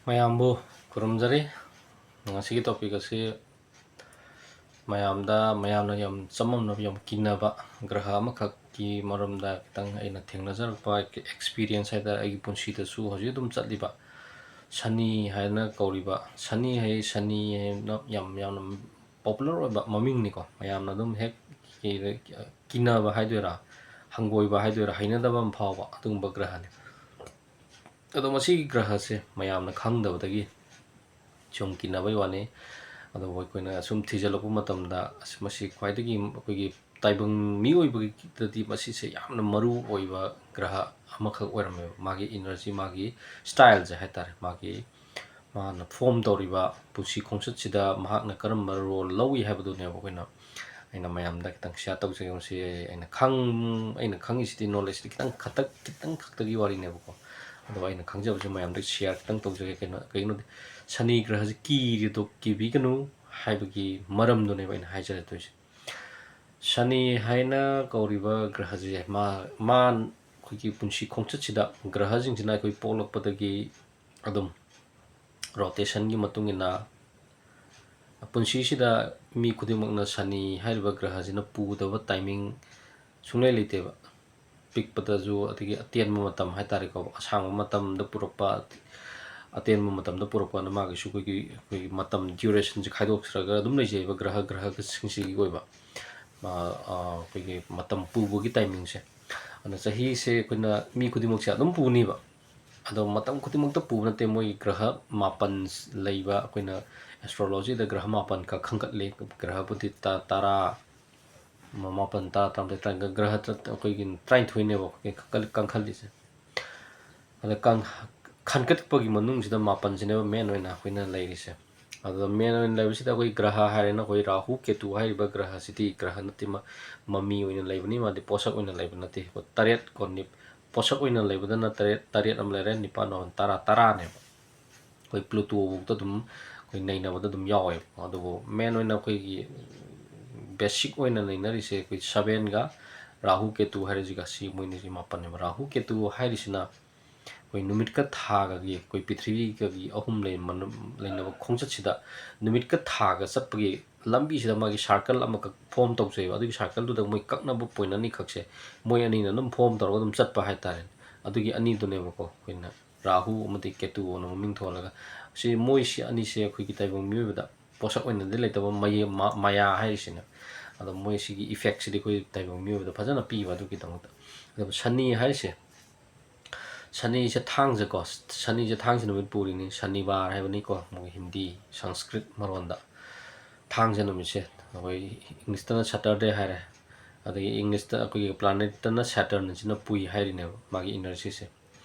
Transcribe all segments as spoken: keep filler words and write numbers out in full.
ꯃꯌꯥꯝꯕꯨ ꯈꯨꯔꯨꯝꯖꯔꯤ꯫ ꯉꯁꯤꯒꯤ topic ꯑꯁꯤ ꯃꯌꯥꯝꯗ, ꯃꯌꯥꯝꯅ ꯌꯥꯝ ꯆꯃꯝꯅꯕ, ꯌꯥꯝ ꯀꯤꯅꯕ ꯒ꯭ꯔꯍ ꯑꯃꯈꯛꯀꯤ ꯃꯔꯝꯗ ꯈꯤꯇꯪ ꯑꯩꯅ ꯊꯦꯡꯅꯖꯔꯛꯄ experience ꯍꯥꯏꯇꯥꯔꯦ, ꯑꯩꯒꯤ ꯄꯨꯟꯁꯤꯗꯁꯨ ꯍꯧꯖꯤꯛ ꯑꯗꯨꯝ ꯆꯠꯂꯤꯕ ꯁꯅꯤ ꯍꯥꯏꯅ ꯀꯧꯔꯤꯕ, ꯁꯅꯤ ꯍꯥꯏ, ꯁꯅꯤ ꯍꯥꯏꯅ ꯌꯥꯝ, ꯌꯥꯝꯅ popular ꯑꯣꯏꯕ ꯃꯃꯤꯡꯅꯤꯀꯣ꯫ ꯃꯌꯥꯝꯅ ꯑꯗꯨꯝ ꯍꯦꯛ ꯀꯤꯅꯕ ꯍꯥꯏꯗꯣꯏꯔꯥ, ꯍꯪꯒꯣꯏꯕ ꯍꯥꯏꯗꯣꯏꯔꯥ, ꯍꯩꯅꯗꯕ ꯑꯃ ꯐꯥꯎꯕ ꯑꯗꯨꯒꯨꯝꯕ ꯒ꯭ꯔꯍꯅꯤ꯫ ꯑꯗꯣ ꯃꯁꯤꯒꯤ ꯒ꯭ꯔꯍꯁꯦ ꯃꯌꯥꯝꯅ ꯈꯪꯗꯕꯗꯒꯤ ꯁꯨꯝ ꯀꯤꯅꯕꯩ ꯋꯥꯅꯤ꯫ ꯑꯗꯨꯕꯨ ꯑꯩꯈꯣꯏꯅ ꯁꯨꯝ ꯊꯤꯖꯤꯜꯂꯛꯄ ꯃꯇꯝꯗ, ꯑꯁ, ꯃꯁꯤ ꯈ꯭ꯋꯥꯏꯗꯒꯤ ꯑꯩꯈꯣꯏꯒꯤ ꯇꯥꯏꯕꯪ ꯃꯤꯑꯣꯏꯕꯒꯤꯗꯗꯤ ꯃꯁꯤꯁꯦ ꯌꯥꯝꯅ ꯃꯔꯨ ꯑꯣꯏꯕ ꯒ꯭ꯔꯍ ꯑꯃꯈꯛ ꯑꯣꯏꯔꯝꯃꯦꯕ꯫ ꯃꯥꯒꯤ energy, ꯃꯥꯒꯤ styleꯁꯦ ꯍꯥꯏꯇꯥꯔꯦ, ꯃꯥꯒꯤ, ꯃꯥꯅ form ꯇꯧꯔꯤꯕ ꯄꯨꯟꯁꯤ ꯈꯣꯡꯆꯠꯁꯤꯗ ꯃꯍꯥꯛꯅ ꯀꯔꯝꯕ role ꯂꯧꯏ ꯍꯥꯏꯕꯗꯨꯅꯦꯕ ꯑꯩꯈꯣꯏꯅ, ꯑꯩꯅ ꯃꯌꯥꯝꯗ ꯈꯤꯇꯪ share ꯇꯧꯖꯒꯦ꯫ ꯃꯁꯤ ꯑꯩꯅ ꯈꯪ-, ꯑꯩꯅ ꯈꯪꯉꯤꯁꯤꯗꯤ knowledgeꯇꯤ ꯈꯤꯇꯪ ꯈꯛꯇꯛ-, ꯈꯤꯇꯪ ꯈꯛꯇꯒꯤ ꯋꯥꯔꯤꯅꯦꯕꯀꯣ꯫ ꯑꯗꯨꯒ ꯑꯩꯅ ꯈꯪꯖꯕꯁꯦ ꯃꯌꯥꯝꯗ share ꯈꯤꯇꯪ ꯇꯧꯖꯒꯦ꯫ ꯀꯩꯅꯣ, ꯀꯩꯒꯤꯅꯣꯗꯤ ꯁꯅꯤ ꯒ꯭ꯔꯍꯁꯦ ꯀꯤꯔꯤꯗꯣ ꯀꯤꯕꯤꯒꯅꯨ ꯍꯥꯏꯕꯒꯤ ꯃꯔꯝꯗꯨꯅꯦꯕ ꯑꯩꯅ ꯍꯥꯏꯖꯔꯛꯇꯣꯏꯁꯦ꯫ ꯁꯅꯤ ꯍꯥꯏꯅ ꯀꯧꯔꯤꯕ ꯒ꯭ꯔꯍꯁꯦ ꯃꯥ, ꯃꯥ ꯑꯩꯈꯣꯏꯒꯤ ꯄꯨꯟꯁꯤ ꯈꯣꯡꯆꯠꯁꯤꯗ ꯒ꯭ꯔꯍꯁꯤꯡꯁꯤꯅ ꯑꯩꯈꯣꯏ ꯄꯣꯛꯂꯛꯄꯗꯒꯤ ꯑꯗꯨꯝ rotationꯒꯤ ꯃꯇꯨꯡ ꯏꯟꯅ ꯄꯨꯟꯁꯤꯁꯤꯗ ꯃꯤ ꯈꯨꯗꯤꯡꯃꯛꯅ ꯁꯅꯤ ꯍꯥꯏꯔꯤꯕ ꯒ꯭ꯔꯍꯁꯤꯅ ꯄꯨꯗꯕ timing ꯁꯨꯡꯂꯩ ꯂꯩꯇꯦꯕ꯫ ꯄꯤꯛꯄꯗꯁꯨ, ꯑꯗꯒꯤ ꯑꯇꯦꯟꯕ ꯃꯇꯝ ꯍꯥꯏꯇꯥꯔꯦꯀꯣ, ꯑꯁꯥꯡꯕ ꯃꯇꯝꯗ ꯄꯨꯔꯛꯄ, ꯑꯇꯦꯟꯕ ꯃꯇꯝꯗ ꯄꯨꯔꯛꯄꯅ ꯃꯥꯒꯤꯁꯨ ꯑꯩꯈꯣꯏꯒꯤ, ꯑꯩꯈꯣꯏꯒꯤ ꯃꯇꯝ durationꯁꯦ ꯈꯥꯏꯗꯣꯛꯆꯔꯒ ꯑꯗꯨꯝ ꯂꯩꯖꯩꯑꯕ, ꯒ꯭ꯔꯍ, ꯒ꯭ꯔꯍꯁꯤꯡꯁꯤꯒꯤ ꯑꯣꯏꯕ, ꯑ, ꯑ, ꯑꯩꯈꯣꯏꯒꯤ ꯃꯇꯝ ꯄꯨꯕꯒꯤ timingꯁꯦ꯫ ꯑꯗꯨꯅ ꯆꯍꯤꯁꯦ ꯑꯩꯈꯣꯏꯅ ꯃꯤ ꯈꯨꯗꯤꯡꯃꯛꯁꯦ ꯑꯗꯨꯝ ꯄꯨꯅꯤꯕ꯫ ꯑꯗꯣ ꯃꯇꯝ ꯈꯨꯗꯤꯡꯃꯛꯇ ꯄꯨꯕ ꯅꯠꯇꯦ, ꯃꯣꯏ ꯒ꯭ꯔꯍ ꯃꯥꯄꯟ ꯂꯩꯕ, ꯑꯩꯈꯣꯏꯅ astrologyꯗ ꯒ꯭ꯔꯍ ꯃꯥꯄꯟ ꯈꯛ ꯈꯟꯒꯠꯂꯤ꯫ ꯒ꯭ꯔꯍꯕꯨꯗꯤ ꯇ-, ꯇꯔꯥ, ꯃ-, ꯃꯥꯄꯟ, ꯇꯔꯥ, ꯇꯔꯥꯃꯥꯊꯣꯏ, ꯇꯔꯥꯅꯤꯊꯣꯏ, ꯒ꯭ꯔꯍ ꯇ-, ꯑꯩꯈꯣꯏꯒꯤ ꯇꯔꯥꯅꯤꯊꯣꯏꯅꯦꯕ ꯑꯩꯈꯣꯏꯒꯤ ꯈꯟꯒꯠ-, ꯀꯟꯈꯠꯂꯤꯁꯦ꯫ ꯑꯗ ꯀꯪ-, ꯈꯟꯒꯠꯄꯒꯤ ꯃꯅꯨꯡꯁꯤꯗ ꯃꯥꯄꯟꯁꯤꯅꯦꯕ main ꯑꯣꯏꯅ ꯑꯩꯈꯣꯏꯅ ꯂꯩꯔꯤꯁꯦ꯫ ꯑꯗꯨꯗ main ꯑꯣꯏꯅ ꯂꯩꯕꯁꯤꯗ ꯑꯩꯈꯣꯏ ꯒ꯭ꯔꯍ ꯍꯥꯏꯔꯦꯅ, ꯑꯩꯈꯣꯏ ꯔꯥꯍꯨ ꯀꯦꯇꯨ ꯍꯥꯏꯔꯤꯕ ꯒ꯭ꯔꯍꯁꯤꯗꯤ ꯒ꯭ꯔꯍ ꯅꯠꯇꯦ, ꯃ-, ꯃꯃꯤ ꯑꯣꯏꯅ ꯂꯩꯕꯅꯤ, ꯃꯥꯗꯤ ꯄꯣꯠꯁꯛ ꯑꯣꯏꯅ ꯂꯩꯕ ꯅꯠꯇꯦ꯫ ꯑꯩꯈꯣꯏ ꯇꯔꯦꯠ ꯀꯣ, ꯅꯤꯞ-, ꯄꯣꯠꯁꯛ ꯑꯣꯏꯅ ꯂꯩꯕꯗꯅ ꯇꯔꯦꯠ, ꯇꯔꯦꯠ ꯑꯃ ꯂꯩꯔꯦ, ꯅꯤꯄꯥꯟ, ꯃꯥꯄꯟ, ꯇꯔꯥ, ꯇꯔꯥꯅꯦꯕ꯫ ꯑꯩꯈꯣꯏ Pluto ꯐꯥꯎꯗ ꯑꯗꯨꯝ ꯑꯩꯈꯣꯏ ꯅꯩꯅꯕꯗ ꯑꯗꯨꯝ ꯌꯥꯎꯋꯦꯕ꯫ ꯑꯗꯨꯕꯨ main ꯑꯣꯏꯅ ꯑꯩꯈꯣꯏꯒꯤ basic ꯑꯣꯏꯅ ꯅꯩꯅꯔꯤꯁꯦ ꯑꯩꯈꯣꯏ sevenꯒ ꯔꯥꯍꯨ ꯀꯦꯇꯨ ꯍꯥꯏꯔꯤꯁꯤꯒ, ꯁꯤ ꯃꯣꯏꯅꯤꯁꯤ ꯃꯥꯄꯟꯅꯦꯕ꯫ ꯔꯥꯍꯨ ꯀꯦꯇꯨ ꯍꯥꯏꯔꯤꯁꯤꯅ ꯑꯩꯈꯣꯏ ꯅꯨꯃꯤꯠꯀ ꯊꯥꯒꯒꯤ, ꯑꯩꯈꯣꯏ ꯄ꯭ꯔꯤꯊꯤꯕꯤꯒꯒꯤ ꯑꯍꯨꯝ ꯂꯩ-, ꯃꯅ-, ꯂꯩꯅꯕ ꯈꯣꯡꯆꯠꯁꯤꯗ ꯅꯨꯃꯤꯠꯀ ꯊꯥꯒ ꯆꯠꯄꯒꯤ ꯂꯝꯕꯤꯁꯤꯗ ꯃꯥꯒꯤ circle ꯑꯃꯈꯛ form ꯇꯧꯖꯩꯕ꯫ ꯑꯗꯨꯒꯤ circle ꯗꯨꯗ ꯃꯣꯏ ꯀꯛꯅꯕ point ꯑꯅꯤꯈꯛꯁꯦ ꯃꯣꯏ ꯑꯅꯤꯅ ꯑꯗꯨꯝ form ꯇꯧꯔꯒ ꯑꯗꯨꯝ ꯆꯠꯄ ꯍꯥꯏꯇꯥꯔꯦ꯫ ꯑꯗꯨꯒꯤ ꯑꯅꯤꯗꯨꯅꯦꯕꯀꯣ ꯑꯩꯈꯣꯏꯅ ꯔꯥꯍꯨ ꯑꯃꯗꯤ ꯀꯦꯇꯨ ꯑꯅ ꯃꯃꯤꯡ ꯊꯣꯜꯂꯒ, ꯁꯤ ꯃꯣꯏꯁꯤ ꯑꯅꯤꯁꯦ ꯑꯩꯈꯣꯏꯒꯤ ꯇꯥꯏꯕꯪ ꯃꯤꯑꯣꯏꯕꯗ ꯄꯣꯠꯁꯛ ꯑꯣꯏꯅꯗꯤ ꯂꯩꯇꯕ ꯃꯌꯦ-, ꯃꯥ-, ꯃꯌꯥ ꯍꯥꯏꯔꯤꯁꯤꯅ꯫ ꯑꯗꯣ ꯃꯣꯏꯁꯤꯒꯤ effect ꯁꯤꯗꯤ ꯑꯩꯈꯣꯏ ꯇꯥꯏꯕꯪ ꯃꯤꯑꯣꯏꯕꯗ ꯐꯖꯅ ꯄꯤꯕ ꯑꯗꯨꯒꯤꯗꯃꯛꯇ꯫ ꯑꯗꯨꯒ ꯁꯅꯤ ꯍꯥꯏꯔꯤꯁꯦ, ꯁꯅꯤꯁꯦ ꯊꯥꯡꯖꯀꯣ, ꯁꯅꯤꯁꯦ ꯊꯥꯡꯖ ꯅꯨꯃꯤꯠ ꯄꯨꯔꯤꯅꯤ, ꯁꯅꯤꯕꯥꯔ ꯍꯥꯏꯕꯅꯤꯀꯣ ꯃꯣꯏ ꯍꯤꯟꯗꯤ ꯁꯪꯁꯀ꯭ꯔꯤꯠ ꯃꯔꯣꯟꯗ꯫ ꯊꯥꯡꯖ ꯅꯨꯃꯤꯠꯁꯦ ꯑꯩꯈꯣꯏ ꯏꯪꯂꯤꯁꯇꯅ Saturday ꯍꯥꯏꯔꯦ, ꯑꯗꯒꯤ ꯏꯪꯂꯤꯁꯇ ꯑꯩꯈꯣꯏꯒꯤ planetꯇꯅ Saturnꯁꯤꯅ ꯄꯨꯏ ꯍꯥꯏꯔꯤꯅꯦꯕ ꯃꯥꯒꯤ energyꯁꯦ꯫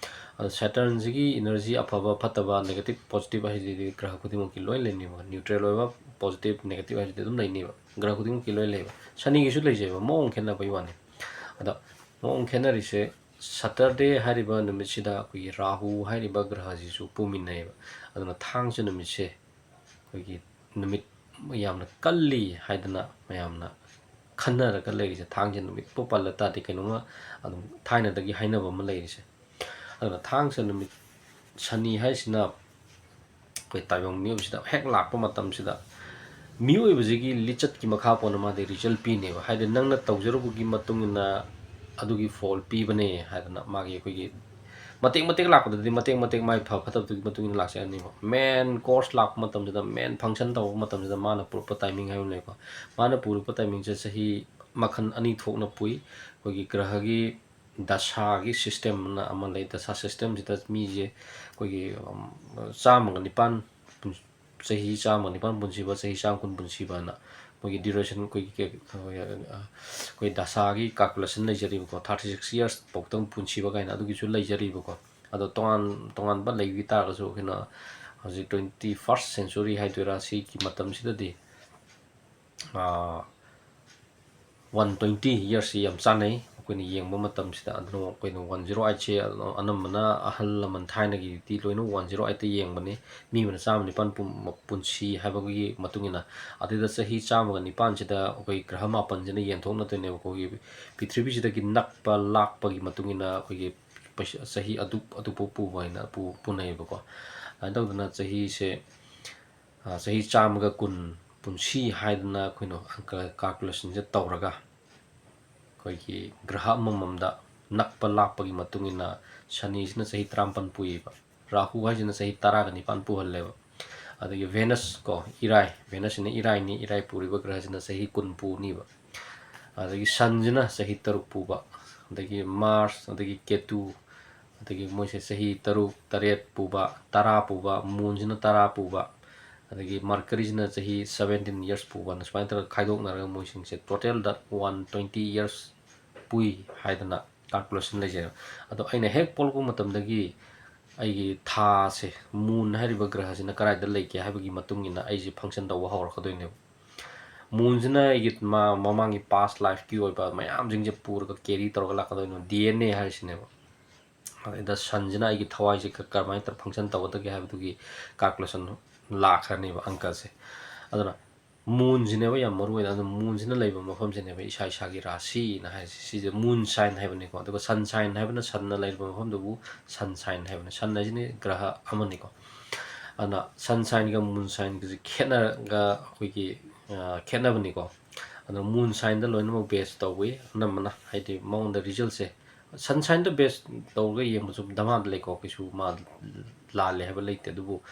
ꯑꯗꯣ Saturnꯁꯤꯒꯤ energy ꯑꯐꯕ ꯐꯠꯇꯕ, negative positive ꯍꯥꯏꯁꯤꯗꯤ ꯒ꯭ꯔꯍ ꯈꯨꯗꯤꯡꯃꯛꯀꯤ ꯂꯣꯏ ꯂꯩꯅꯦꯕ꯫ Neutral ꯑꯣꯏꯕ, positive, negative ꯍꯥꯏꯁꯤꯗꯤ ꯑꯗꯨꯝ ꯂꯩꯅꯦꯕ, ꯒ꯭ꯔꯍ ꯈꯨꯗꯤꯡꯃꯛꯀꯤ ꯂꯣꯏ ꯂꯩꯕ꯫ ꯁꯅꯤꯒꯤꯁꯨ ꯂꯩꯖꯩꯕ, ꯃꯑꯣꯡ ꯈꯦꯠꯅꯕꯩ ꯋꯥꯅꯤ꯫ ꯑꯗꯣ ꯃꯑꯣꯡ ꯈꯦꯠꯅꯔꯤꯁꯦ, Saturday ꯍꯥꯏꯔꯤꯕ ꯅꯨꯃꯤꯠꯁꯤꯗ ꯑꯩꯈꯣꯏꯒꯤ ꯔꯥꯍꯨ ꯍꯥꯏꯔꯤꯕ ꯒ꯭ꯔꯍꯁꯤꯁꯨ ꯄꯨꯃꯤꯟꯅꯩꯌꯦꯕ꯫ ꯑꯗꯨꯅ ꯊꯥꯡꯖ ꯅꯨꯃꯤꯠꯁꯦ ꯑꯩꯈꯣꯏꯒꯤ ꯅꯨꯃꯤꯠ ꯌꯥꯝꯅ ꯀꯜꯂꯤ ꯍꯥꯏꯗꯅ ꯃꯌꯥꯝꯅ ꯈꯟꯅꯔꯒ ꯂꯩꯔꯤꯁꯦ, ꯊꯥꯡꯖ ꯅꯨꯃꯤꯠꯄꯨ ꯄꯜꯂ ꯇꯥꯔꯗꯤ ꯀꯩꯅꯣꯝꯃ ꯑꯗꯨꯝ ꯊꯥꯏꯅꯗꯒꯤ ꯍꯥꯏꯅꯕ ꯑꯃ ꯂꯩꯔꯤꯁꯦ꯫ ꯑꯗꯨꯅ ꯊꯥꯡꯖ ꯅꯨꯃꯤꯠ, ꯁꯅꯤ ꯍꯥꯏꯁꯤꯅ ꯑꯩꯈꯣꯏ ꯇꯥꯏꯕꯪ ꯃꯤꯑꯣꯏꯕꯁꯤꯗ ꯍꯦꯛ ꯂꯥꯛꯄ ꯃꯇꯝꯁꯤꯗ ꯃꯤꯑꯣꯏꯕꯁꯤꯒꯤ ꯂꯤꯆꯠꯀꯤ ꯃꯈꯥ ꯄꯣꯟꯅ ꯃꯥꯗꯤ result ꯄꯤꯅꯦꯕ꯫ ꯍꯥꯏꯗꯤ ꯅꯪꯅ ꯇꯧꯖꯔꯨꯕꯒꯤ ꯃꯇꯨꯡ ꯏꯟꯅ ꯑꯗꯨꯒꯤ ꯐꯣꯜ ꯄꯤꯕꯅꯦ ꯍꯥꯏꯗꯅ ꯃꯥꯒꯤ ꯑꯩꯈꯣꯏꯒꯤ ꯃꯇꯦꯛ ꯃꯇꯦꯛ ꯂꯥꯛꯄꯗꯗꯤ ꯃꯇꯦꯛ ꯃꯇꯦꯛ ꯃꯥꯏ ꯐ ꯐꯠꯇꯕꯗꯨꯒꯤ ꯃꯇꯨꯡ ꯏꯟꯅ ꯂꯥꯛꯆꯔꯅꯤꯕ꯫ ꯃꯦꯟ ꯀꯣꯔꯁ ꯂꯥꯛꯄ ꯃꯇꯝꯁꯤꯗ, ꯃꯦꯟ ꯐꯪꯁꯟ ꯇꯧꯕ ꯃꯇꯝꯁꯤꯗ ꯃꯥꯅ ꯄꯨꯔꯛꯄ ꯇꯥꯏꯃꯤꯡ ꯍꯥꯏꯕ ꯑꯃ ꯂꯩꯀꯣ꯫ ꯃꯥꯅ ꯄꯨꯔꯛꯄ ꯇꯥꯏꯃꯤꯡꯁꯦ ꯆꯍꯤ ꯃꯈꯜ ꯑꯅꯤ ꯊꯣꯛꯅ ꯄꯨꯏ꯫ ꯑꯩꯈꯣꯏꯒꯤ ꯒ꯭ꯔꯍꯒꯤ ꯗꯁꯥꯒꯤ ꯁꯤꯁꯇꯦꯝꯅ ꯑꯃ ꯂꯩ꯫ ꯗꯁꯥ ꯁꯤꯁꯇꯦꯝꯁꯤꯗ ꯃꯤꯁꯦ ꯑꯩꯈꯣꯏꯒꯤ ꯆꯥꯝꯃꯒ ꯅꯤꯄꯥꯟ ꯆꯍꯤ ꯆꯥꯝꯃ ꯅꯤꯄꯥꯟ ꯄꯨꯟꯁꯤꯕ, ꯆꯍꯤ ꯆꯥꯝ ꯀꯨꯟ ꯄꯨꯟꯁꯤꯕ ꯍꯥꯏꯅ ꯃꯣꯏꯒꯤ duration, ꯑꯩꯈꯣꯏꯒꯤ ꯀ-, ꯑꯩꯈꯣꯏ ꯗꯁꯥꯒꯤ calculation ꯂꯩꯖꯔꯤꯕꯀꯣ, thirty six years ꯐꯥꯎꯇꯪ ꯄꯨꯟꯁꯤꯕ ꯀꯥꯏꯅ ꯑꯗꯨꯒꯤꯁꯨ ꯂꯩꯖꯔꯤꯕꯀꯣ꯫ ꯑꯗꯣ ꯇꯣꯉꯥꯟ ꯇꯣꯉꯥꯟꯕ ꯂꯩꯕꯤ ꯇꯥꯔꯒꯁꯨ ꯑꯩꯈꯣꯏꯅ ꯍꯧꯖꯤꯛ twenty first century ꯍꯥꯏꯗꯣꯏꯔꯥ, ꯁꯤꯒꯤ ꯃꯇꯝꯁꯤꯗꯗꯤ, ꯑꯥ, one twenty yearsꯁꯤ ꯌꯥꯝ ꯆꯥꯟꯅꯩ ꯑꯩꯈꯣꯏꯅ ꯌꯦꯡꯕ ꯃꯇꯝꯁꯤꯗ꯫ ꯑꯗꯨꯅ ꯑꯩꯈꯣꯏꯅ one zero eightꯁꯦ ꯑꯅꯝꯕꯅ ꯑꯍꯜ ꯂꯃꯟ ꯊꯥꯏꯅꯒꯤꯗꯤ ꯂꯣꯏꯅ one zero eightꯇ ꯌꯦꯡꯕꯅꯤ꯫ ꯃꯤ ꯑꯃꯅ ꯆꯥꯝꯃ ꯅꯤꯄꯥꯟ ꯄꯨꯟ-, ꯄꯨꯟꯁꯤ ꯍꯥꯏꯕꯒꯤ ꯃꯇꯨꯡ ꯏꯟꯅ꯫ ꯑꯗꯨꯗ ꯆꯍꯤ ꯆꯥꯝꯃꯒ ꯅꯤꯄꯥꯟꯁꯤꯗ ꯑꯩꯈꯣꯏ ꯒ꯭ꯔꯍ ꯃꯥꯄꯟꯁꯤꯅ ꯌꯦꯟꯊꯣꯛꯅꯗꯣꯏꯅꯦꯕꯀꯣ꯫ ꯑꯩꯈꯣꯏꯒꯤ ꯄ꯭ꯔꯤꯊꯤꯕꯤꯁꯤꯗꯒꯤ ꯅꯛꯄ ꯂꯥꯞꯄꯒꯤ ꯃꯇꯨꯡ ꯏꯟꯅ ꯑꯩꯈꯣꯏꯒꯤ ꯄꯩꯁꯥ, ꯆꯍꯤ ꯑꯗꯨꯛ, ꯑꯗꯨꯛꯐꯥꯎ ꯄꯨꯕ ꯍꯥꯏꯅ ꯄꯨ-, ꯄꯨꯅꯩꯌꯦꯕꯀꯣ꯫ ꯑꯗꯨꯃꯥꯏꯅ ꯇꯧꯗꯅ ꯆꯍꯤꯁꯦ, ꯑ, ꯆꯍꯤ ꯆꯥꯝꯃꯒ ꯀꯨꯟ ꯄꯨꯟꯁꯤ ꯍꯥꯏꯗꯅ ꯑꯩꯈꯣꯏꯅ ꯑꯪꯀ calculation ꯁꯦ ꯇꯧꯔꯒ, ꯑꯩꯈꯣꯏꯒꯤ ꯒ꯭ꯔꯍ ꯑꯃꯃꯝꯗ ꯅꯛꯄ ꯂꯥꯞꯄꯒꯤ ꯃꯇꯨꯡ ꯏꯟꯅ ꯁꯅꯤꯁꯤꯅ ꯆꯍꯤ ꯇꯔꯥꯃꯥꯄꯟ ꯄꯨꯏꯌꯦꯕ, ꯔꯥꯍꯨ ꯍꯥꯏꯁꯤꯅ ꯆꯍꯤ ꯇꯔꯥꯒ ꯅꯤꯄꯥꯟ ꯄꯨꯍꯜꯂꯦꯕ, ꯑꯗꯒꯤ Venus ꯀꯣ, ꯏꯔꯥꯏ, Venus ꯁꯤꯅ ꯏꯔꯥꯏꯅꯤ, ꯏꯔꯥꯏ ꯄꯨꯔꯤꯕ ꯒ꯭ꯔꯍꯁꯤꯅ ꯆꯍꯤ ꯀꯨꯟ ꯄꯨꯅꯤꯕ, ꯑꯗꯒꯤ Sun ꯁꯤꯅ ꯆꯍꯤ ꯇꯔꯨꯛ ꯄꯨꯕ, ꯑꯗꯒꯤ Mars, ꯑꯗꯒꯤ ꯀꯦꯇꯨ, ꯑꯗꯒꯤ ꯃꯣꯏꯁꯦ ꯆꯍꯤ ꯇꯔꯨꯛ, ꯇꯔꯦꯠ ꯄꯨꯕ, ꯇꯔꯥ ꯄꯨꯕ, Moon ꯁꯤꯅ ꯇꯔꯥ ꯄꯨꯕ, ꯑꯗꯒꯤ Mercury ꯁꯤꯅ ꯆꯍꯤ seventeen years ꯄꯨꯕꯅ, ꯁꯨꯃꯥꯏꯅ ꯇꯧꯔꯒ ꯈꯥꯏꯗꯣꯛꯅꯔꯒ ꯃꯣꯏꯁꯤꯡꯁꯦ total ꯗ one twenty years ꯄꯨꯏ ꯍꯥꯏꯗꯅ calculation ꯂꯩꯖꯩꯕ꯫ ꯑꯗꯣ ꯑꯩꯅ ꯍꯦꯛ ꯄꯣꯛꯂꯛꯄ ꯃꯇꯝꯗꯒꯤ ꯑꯩꯒꯤ ꯊꯥꯁꯦ, Moon ꯍꯥꯏꯔꯤꯕ ꯒ꯭ꯔꯍꯁꯤꯅ ꯀꯗꯥꯏꯗ ꯂꯩꯒꯦ ꯍꯥꯏꯕꯒꯤ ꯃꯇꯨꯡ ꯏꯟꯅ ꯑꯩꯁꯦ function ꯇꯧꯕ ꯍꯧꯔꯛꯀꯗꯣꯏꯅꯦꯕ꯫ Moon ꯁꯤꯅ ꯑꯩꯒꯤ ꯃꯥ-, ꯃꯃꯥꯡꯒꯤ past life ꯀꯤ ꯑꯣꯏꯕ ꯃꯌꯥꯝꯁꯤꯡꯁꯦ ꯄꯨꯔꯒ carry ꯇꯧꯔꯒ ꯂꯥꯛꯀꯗꯣꯏꯅꯦꯕ, D N A ꯍꯥꯏꯔꯤꯁꯤꯅꯦꯕ꯫ ꯑꯗꯩꯗ Sun ꯁꯤꯅ ꯑꯩꯒꯤ ꯊꯋꯥꯏꯁꯦ ꯀ-, ꯀꯔꯝꯍꯥꯏꯅ ꯇꯧꯔ function ꯇꯧꯒꯗꯒꯦ ꯍꯥꯏꯕꯗꯨꯒꯤ calculation ꯂꯥꯛꯈ꯭ꯔꯅꯦꯕ, ꯑꯪꯀꯁꯦ꯫ ꯑꯗꯨꯅ Moon ꯁꯤꯅꯦꯕ ꯌꯥꯝ ꯃꯔꯨ ꯑꯣꯏꯅ꯫ ꯑꯗꯨꯅ Moon ꯁꯤꯅ ꯂꯩꯕ ꯃꯐꯝꯁꯤꯅꯦꯕ ꯏꯁꯥ ꯏꯁꯥꯒꯤ ꯔꯥꯁꯤꯅ ꯍꯥꯏꯁꯦ꯫ ꯁꯤꯁꯦ moon sign ꯍꯥꯏꯕꯅꯤꯀꯣ꯫ ꯑꯗꯨꯒ Sun sign ꯍꯥꯏꯕꯅ Sun ꯅ ꯂꯩꯔꯤꯕ ꯃꯐꯝꯗꯨꯕꯨ Sun sign ꯍꯥꯏꯕꯅꯤ꯫ Sun ꯍꯥꯏꯁꯤꯅ ꯒ꯭ꯔꯍ ꯑꯃꯅꯤꯀꯣ꯫ ꯑꯗꯨꯅ Sun sign ꯒ Moon sign ꯒꯁꯦ ꯈꯦꯠꯅꯔꯒ ꯑꯩꯈꯣꯏꯒꯤ, ꯑ, ꯈꯦꯠꯅꯕꯅꯤꯀꯣ꯫ ꯑꯗꯨꯅ Moon sign ꯗ ꯂꯣꯏꯅꯃꯛ base ꯇꯧꯏ ꯑꯅꯝꯕꯅ, ꯍꯥꯏꯗꯤ ꯃꯉꯣꯟꯗ result ꯁꯦ꯫ Sun sign ꯗ base ꯇꯧꯔꯒ ꯌꯦꯡꯕꯁꯨ ꯗꯃꯥꯗ ꯂꯩꯀꯣ, ꯀꯩꯁꯨ ꯃꯥ ꯂꯥꯜꯂꯦ ꯍꯥꯏꯕ ꯂꯩꯇꯦ꯫ ꯑꯗꯨꯕꯨ,